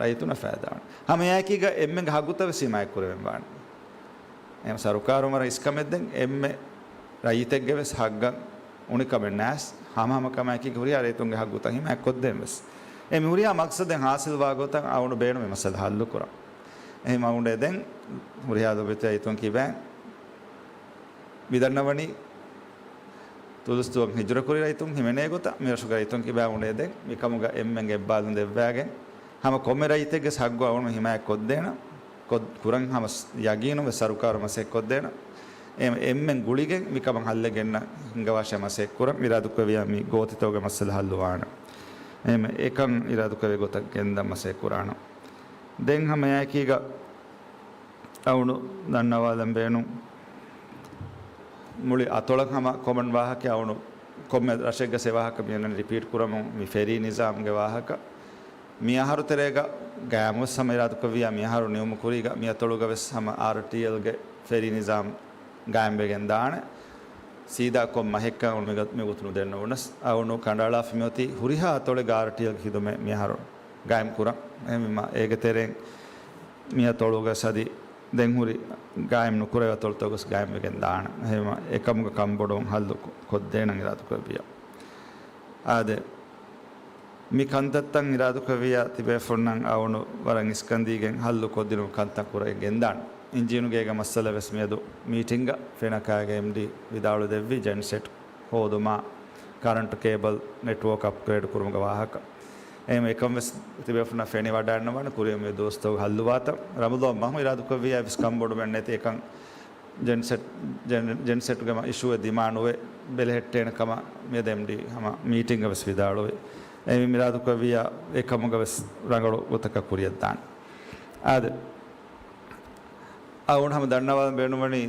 ރައްޔިތުންނަށް ފައިދާ ވާނީ. ހަމަ އެއާއެކީގަ އެންމެންގެ ހައްގުތައް ވެސް ހިމާޔަތް ކުރެވެން ވާނެ. އެހެން ސަރުކާރުން ވަރަށް އިސްކަމެއް ދެން އެންމެ ރައްޔިތެއްގެ ވެސް ހައްގަށް އުނިކަމެއް ނާސް، ހަމަ ހަމަ ކަމާއެކީ ހުރިހާ ރައްޔިތުންގެ ހައްގުތައް ހިމާޔަތް ކޮށްދޭން ވެސް. އެ މި ހުރިހާ މަގްސަދެއް ހާސިލް ވާ ގޮތަށް އަޅުގަނޑު ބޭނުމޭ މައްސަލަ ހައްލު ކުރަން. އެހެން އަޅުގަނޑު އެދެން ހުރިހާ ލޮބުވެތި ރައްޔިތުން ކިބައިން މިދަންނަވަނީ ތުލުސްދުވަހު ހިޖުރަކުރި ރައްޔިތުން ހިމެނޭ ގޮތަށް މި ރަށުގެ ރައްޔިތުން ކިބައިން އުޅޭދެން މިކަމުގަ އެންމެންގެ އެއްބާރުލުން ދެއްވާގެން ހަމަ ކޮންމެ ރައްޔިތެއްގެ ހައްގު އަޅުގަނޑު ހިމާޔަތް ކޮށްދޭނަ، ކޮށް-، ކުރަން ހަމަ ޔަގީނުން ވެސް ސަރުކާރު މަސައްކަތް ކޮށްދޭނަ. އެ-، އެންމެން ގުޅިގެން މިކަމަށް ހައްލެއް ގެންނަ ހިނގަވާށޭ މަސައްކަތް ކުރަން އިރާދަކުރެއްވިއްޔާ މި ގޯތިތަކުގެ މައްސަލަ ހައްލުވާނެ. އެ-، އެކަން އިރާދަކުރެއްވި ގޮތަށް ގެންދަން މަސައްކަތް ކުރާނަން. ދެން ހަމަ އެއާއެކީގަ އަޅުގަނޑު ދަންނަވާލަން ބޭނުން. މުޅި އަތޮޅަށް ހަމަ ކޮމަން ވާހަކަ އަޅުގަނޑު ކޮންމެ ރަށެއްގަ އެ ވާހަކަ މިއަންނަނީ ރިޕީޓް ކުރަމުން މި ފެރީ ނިޒާމްގެ ވާހަކަ. މި އަހަރު ތެރޭގަ ގާއިމުވެސް ހަމަ އިރާދަކުރެއްވިއްޔާ މި އަހަރު ނިމުމު ކުރީގަ މި އަތޮޅުގަ ވެސް ހަމަ އާރްޓީއެލްގެ ފެރީ ނިޒާމް ގާއިމްވެގެން ދާނެ. ސީދާ ކޮން މަހެއްކަން އަޅުގަނޑު މިގޮ-، މިގޮތުން ނުދެންނެވުނަސް، އަޅުގަނޑު ކަނޑައަޅާފަ މިއޮތީ ހުރިހާ އަތޮޅެއްގެ އާރްޓީއެލްގެ ޚިދުމަތް މިއަހަރު ގާއިމް ކުރަން. އެހެންވީމަ، އޭގެ ތެރެއިން މި އަތޮޅުގަ އަދި ދެން ހުރި ގާއިމް ނުކުރެވޭ އަތޮޅުތަކުވެސް ގާއިމްވެގެން ދާނެ. އެހެންވީމަ، އެކަމުގަ ކަންބޮޑުވުން ހައްލު ކޮ-، ކޮށްދޭނަން އިރާދަކުރެއްވިއްޔާ. އާދެ، މި ކަންތައްތައް އިރާދަކުރެއްވިއްޔާ ތިބޭފުޅުންނަށް އަޅުގަނޑު ވަރަށް އިސްކަންދީގެން ހައްލު ކޮށްދިނުމުގެ ކަންތައް ކުރައިގެން ދާނެ. އިންޖީނުގޭގެ މައްސަލަ ވެސް މިއަދު މީޓިންގަ ފެނަކާގެ އެމްޑީ ވިދާޅު ދެއްވި ޖެންސެޓް ހޯދުމާ، ކަރަންޓު ކޭބަލް ނެޓްވޯކް އަޕްގްރޭޑް ކުރުމުގެ ވާހަކަ. އެހެން އެކަން ވެސް ތިބޭފުޅުންނަށް ފެނިވަޑައިގަންނަވާނެ ކުރިއަށް މި ދުވަސްތަކުގެ ހައްލުވާތަން. ރަމަޟާން މަހު އިރާދަކުރެއްވިއްޔާ އެއްވެސް ކަންބޮޑުވެން ނެތި އެކަން ޖެންސެޓް، ޖެން-، ޖެންސެޓުގެ މަ-، އިޝޫއެއް ދިމާނުވެ ބެލެހެއްޓޭނެ ކަމަށް މިއަދު އެމްޑީ ހަމަ މީޓިންގަ ވެސް ވިދާޅުވި. އެހެންވީމަ އިރާދަކުރެއްވިއްޔާ އެކަމުގަ ވެސް ރަނގަޅު ގޮތަކަށް ކުރިއަށްދާނެ. އާދެ، އަޅުގަނޑު ހަމަ ދަންނަވާލަން ބޭނުންވަނީ،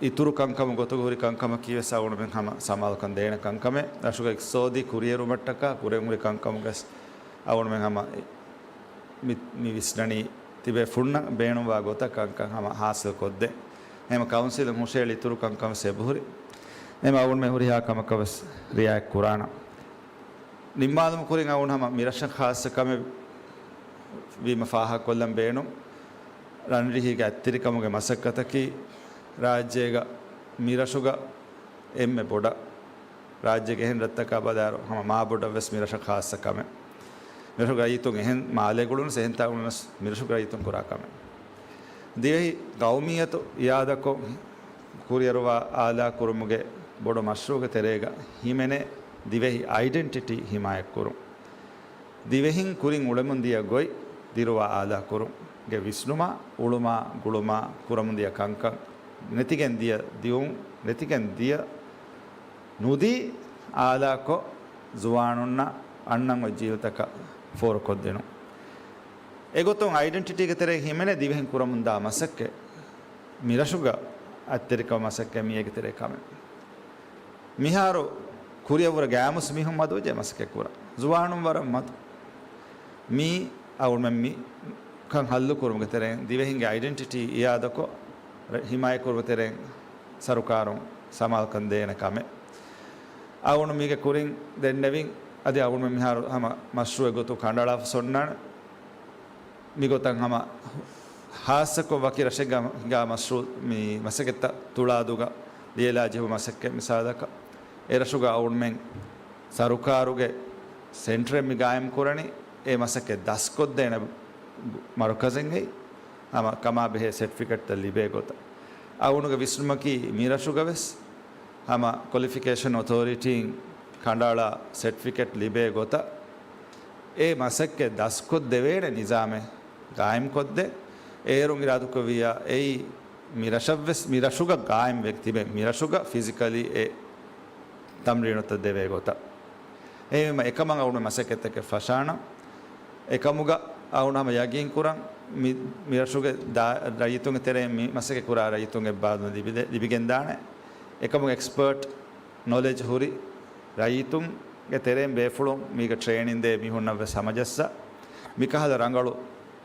އިތުރު ކަންކަމު ގޮތުގަ ހުރި ކަންކަމަކީ ވެސް އަޅުގަނޑުމެން ހަމަ ސަމާލުކަން ދޭނެ ކަންކަމެއް. ރަށުގެ އިޤްތިޞާދީ ކުރިއެރުމަށްޓަކާ ކުރިއަށް ހުރި ކަންކަމުގަސް އަޅުގަނޑުމެން ހަމަ މި، މި ވިސްނަނީ ތިބޭފުޅުންނަށް ބޭނުންވާ ގޮތަށް ކަންކަން ހަމަ ހާސިލް ކޮށްދޭން. އެހެން ކައުންސިލުން ހުށައެޅި އިތުރު ކަންކަން ވެސް އެބަހުރި. އެހެން އަޅުގަނޑުމެން ހުރިހާ ކަމަކަށް ވެސް ރިއާޔަތް ކުރާނަން. ނިންމާލުމުގެ ކުރިން އަޅުގަނޑު ހަމަ މިރަށަށް ޚާއްޞަ ކަމެއް ވީމަ ފާހަގަކޮށްލަން ބޭނުން. ރަންރިހީގެ އަތްތެރިކަމުގެ މަސައްކަތަކީ ރާއްޖޭގަ މިރަށުގަ އެންމެ ބޮޑަށް، ރާއްޖޭގެ އެހެން ރަށްތަކާ ބަލާއިރު ހަމަ މާބޮޑަށް ވެސް މިރަށަށް ޚާއްޞަ ކަމެއް. މިރަށުގެ ރައްޔިތުން އެހެން މާލޭ ގުޅުނަސް އެހެން ތާ ގުޅުނަސް މިރަށުގެ ރައްޔިތުން ކުރާ ކަމެއް. ދިވެހި ގައުމިއްޔަތު އިއާދަކޮށް، ކުރިއަރުވާ އާލާކުރުމުގެ ބޮޑު މަޝްރޫޢުގެ ތެރޭގަ ހިމެނޭ ދިވެހި އައިޑެންޓިޓީ ހިމާޔަތްކުރުން. ދިވެހިން ކުރިން އުޅެމުންދިޔަ ގޮތް ދިރުވާ އާލާކުރުން. ގެ ވިސްނުމާ، އުޅުމާ، ގުޅުމާ، ކުރަމުންދިޔަ ކަންކަން، ނެތިގެން ދިޔަ ދިއުން، ނެތިގެން ދިޔަ ނުދީ އާލާކޮށް، ޒުވާނުންނަށް އަންނަން އޮތް ޖީލުތަކަށް ފޯރުކޮށްދިނުން. އެގޮތުން އައިޑެންޓިޓީގެ ތެރޭ ހިމެނޭ ދިވެހިން ކުރަމުންދާ މަސައްކަތް، މިރަށުގަ އަތްތެރިކަމު މަސައްކަތް މީ އޭގެ ތެރޭ ކަމެއް. މިހާރު ކުރިއަށްވުރެ ގާއިމުވެސް މީހުން މަދުވެއްޖެ މަސައްކަތް ކުރަން. ޒުވާނުން ވަރަށް މަދު. މީ އަޅުގަނޑުމެން މި ކަން ހައްލުކުރުމުގެ ތެރެއިން ދިވެހިންގެ އައިޑެންޓިޓީ އިއާދަކޮށް، ރަ-، ހިމާޔަތްކުރުމުގެ ތެރެއިން ސަރުކާރުން ސަމާލުކަން ދޭނެ ކަމެއް. އަޅުގަނޑު މީގެ ކުރިން ދެންނެވިން، އަދި އަޅުގަނޑުމެން މިހާރު ހަމަ މަޝްރޫޢެއް ގޮތުން ކަނޑައަޅާފަ އޮންނާނެ. މިގޮތަށް ހަމަ ހާއްސަކޮށް ވަކި ރަށެއްގަ ހިނގާ މަޝްރޫޢު މި މަސައްކަތްތައް ތުޅާދޫގަ ލިޔެލާ ޖެހުނު މަސައްކަތް މިސާލަކަށް، އެ ރަށުގަ އަޅުގަނޑުމެން ސަރުކާރުގެ ސެންޓަރެއް މި ގާއިމް ކުރަނީ، އެ މަސައްކަތް ދަސްކޮށްދޭނެ މަރުކަޒެއްގައި ހަމަ ކަމާބެހޭ ސެޓްފިކެޓްތައް ލިބޭ ގޮތަށް. އަޅުގަނޑުގެ ވިސްނުމަކީ މި ރަށުގަވެސް ހަމަ ކޮލިފިކޭޝަން އޮތޯރިޓީން ކަނޑައަޅާ ސެޓްފިކެޓް ލިބޭ ގޮތަށް އެ މަސައްކަތް ދަސްކޮށްދެވޭނެ ނިޒާމެއް ގާއިމްކޮށްދޭ. އޭރުން އިރާދަކުރެއްވިއްޔާ އެއީ މި ރަށަށްވެސް، މި ރަށުގަ ގާއިމްވެ ތިބެ މި ރަށުގަ ފިޒިކަލީ އެ ތަމްރީނުތައް ދެވޭ ގޮތަށް. އެހެންވީމަ އެކަމަށް އަޅުގަނޑު މަސައްކަތްތަކެއް ފަށާނަން. އެކަމުގަ އަޅުގަނޑު ހަމަ ޔަގީންކުރަން މި، މި ރަށުގެ ދާ-، ރައްޔިތުންގެ ތެރެއިން މި މަސައްކަތް ކުރާ ރައްޔިތުންގެ އެއްބާރުލުން ލިބިދޭ-، ލިބިގެންދާނެ. އެކަމުގެ އެކްސްޕަރޓް ނޮލެޖް ހުރި ރައްޔިތުންގެ ތެރެއިން ބޭފުޅުން މީގަ ޓްރޭނިން ދޭ މީހުންނަށްވެސް ހަމަޖައްސާ، މިކަހަލަ ރަނގަޅު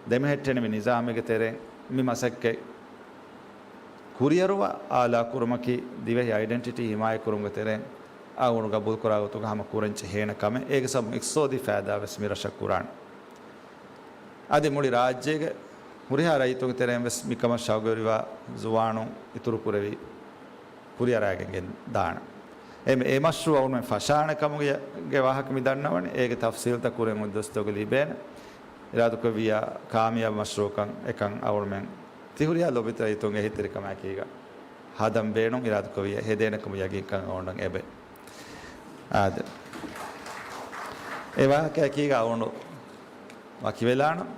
ދެމެހެއްޓެނިވި ނިޒާމެއްގެ ތެރެއިން މި މަސައްކަތް ކުރިއަރުވާ އާލާކުރުމަކީ ދިވެހި އައިޑެންޓިޓީ ހިމާޔަތްކުރުމުގެ ތެރެއިން އަޅުގަނޑު ގަބޫލުކުރާ ގޮތުގަ ހަމަ ކުރަން ޖެހޭނެ ކަމެއް. އޭގެ ސަބަބުން އިޤްތިޞާދީ ފައިދާވެސް މި ރަށަށް ކުރާނެ. އަދި މުޅި ރާއްޖޭގެ ހުރިހާ ރައްޔިތުންގެ ތެރެއިން ވެސް މިކަމަށް ޝައުގުވެރިވާ ޒުވާނުން އިތުރުކުރެވި ކުރިއަރާގެން ދާނެ. އެ، އެ މަޝްރޫޢު އަޅުގަނޑުމެން ފަށާނެ ކަމުގެ ވާހަކަ މި ދަންނަވަނީ. އޭގެ ތަފްސީލްތައް ކުރިން އޮތް ދުވަސްތަކުގަ ލިބޭނެ. އިރާދަކުރެއްވިއްޔާ ކާމިޔާބު މަޝްރޫޢަކަށް އެކަން އަޅުގަނޑުމެން ތިހުރިހާ ލޯބިވެތި ރައްޔިތުންގެ އެހީތެރިކަމާއެކީގަ ހަދަން ބޭނުން. އިރާދަކުރެއްވިއްޔާ ހެދޭނެ ކަމުގެ ޔަގީންކަން އަޅުގަނޑަށް އެބަ. އާދެ. އެ ވާހަކައަކީގަ އަޅުގަނޑު ވަކިވެލާނަން.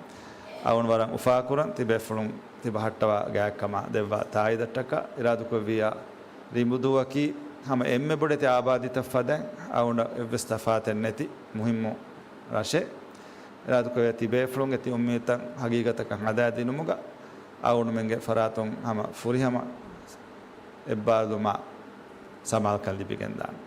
އަޅުގަނޑު ވަރަށް އުފާކުރަން ތިބޭފުޅުން ތިބަހައްޓަވާ ގާތްކަމާ ދެއްވާ ތާއީދަށްޓަކާ. އިރާދަކުރެއްވިއްޔާ ރިނބުދޫއަކީ ހަމަ އެންމެ ބޮޑެތި އާބާދީތައް ފަދައިން އަޅުގަނޑަށް އެއްވެސް ތަފާތެއް ނެތި މުހިއްމު ރަށެއް. އިރާދަކުރެއްވިއްޔާ ތިބޭފުޅުންގެ ތި އުއްމީދުތައް ހަގީގަތަކަށް ހަދާދިނުމުގަ އަޅުގަނޑުމެންގެ ފަރާތުން ހަމަ ފުރިހަމަ އެއްބާރުލުމާ ސަމާލުކަން ލިބިގެންދާނެ.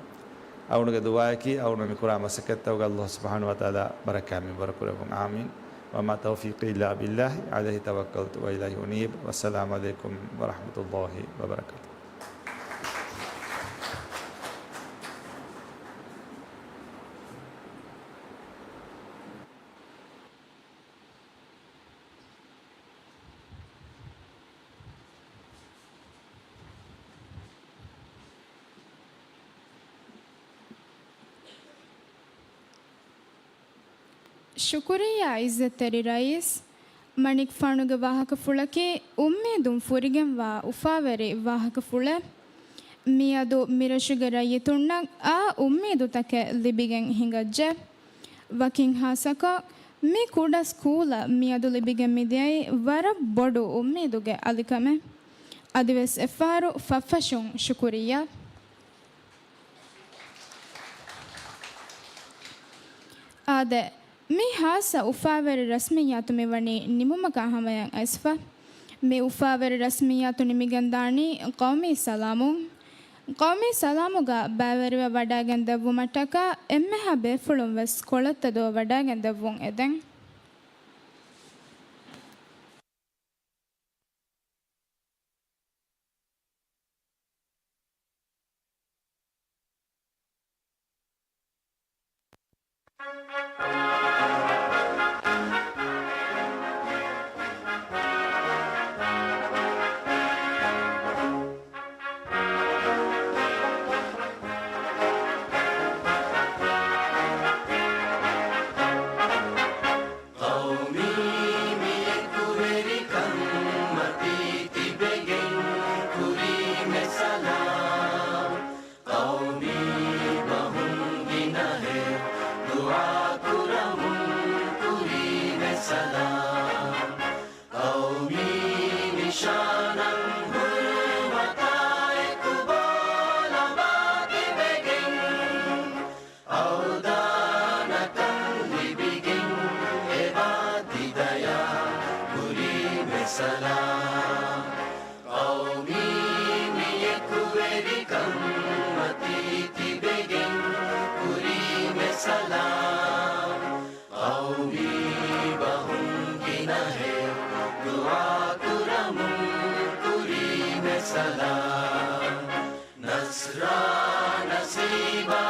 އަޅުގަނޑުގެ ދުޢާއަކީ އަޅުގަނޑު މިކުރާ މަސައްކަތްތަކުގަ ﷲ ސުބްޙާނަހޫ ވަތަޢާލާ ބަރަކާތް މިންވަރު ކުރެއްވުން. އާމީން. وما توفيقي إلا بالله عليه توكلت وإليه أنيب. والسلام عليكم ورحمة الله وبركاته. ޝުކުރިއްޔާ ޢިއްޒަތްތެރި ރައީސް. މަނިކުފާނުގެ ވާހަކަފުޅަކީ އުއްމީދުން ފުރިގެންވާ އުފާވެރި ވާހަކަފުޅެއް. މިއަދު މިރަށުގެ ރައްޔިތުންނަށް އާ އުއްމީދުތަކެއް ލިބިގެން ހިނގައްޖެ. ވަކިން ހާއްސަކޮށް، މި ކުޑަ ސްކޫލަށް މިއަދު ލިބިގެން މިދިޔައީ ވަރަށް ބޮޑު އުއްމީދުގެ އަލިކަމެއް. އަދިވެސް އެއްފަހަރު ފަށްފަށުން ޝުކުރިއްޔާ. އާދެ، މި ހާއްސަ އުފާވެރި ރަސްމިއްޔާތު މިވަނީ ނިމުމަކާ ހަމަޔަށް އައިސްފަ. މި އުފާވެރި ރަސްމިއްޔާތު ނިމިގެންދާނީ ޤައުމީ ސަލާމުން. ޤައުމީ ސަލާމުގަ ބައިވެރިވެ ވަޑައިގެން ދެއްވުމަށްޓަކާ އެންމެހާ ބޭފުޅުން ވެސް ކޮޅަށްތެދުވެ ވަޑައިގެން ދެއްވުން އެދެން. ޤައުމީ މި އެކުވެރިކަން މަތީ ތިބެގެން ކުރީމެ ސަލާމް. ޤައުމީ ބަހުން ގިނަހެއް ދުޢާ ކުރަމުން ކުރީމެ ސަލާމް. ޤައުމީ ނިޝާނަން ހުރުމަތާ އެކު ބޯ ލަބާ ތިބެގެން އަވްދާނަކަން ލިބިގެން އެބާ ތިދަޔާ ކުރީމެ ސަލާމް. ޤައުމީ މި އެކުވެރިކަން މަތީ ތިބެގެން ކުރީމެ ސަލާމް. ޤައުމީ ބަހުން ގިނަހެއް ދުޢާ ކުރަމުން ކުރީމެ ސަލާމް. ނަޞްރާ ނަސީބާ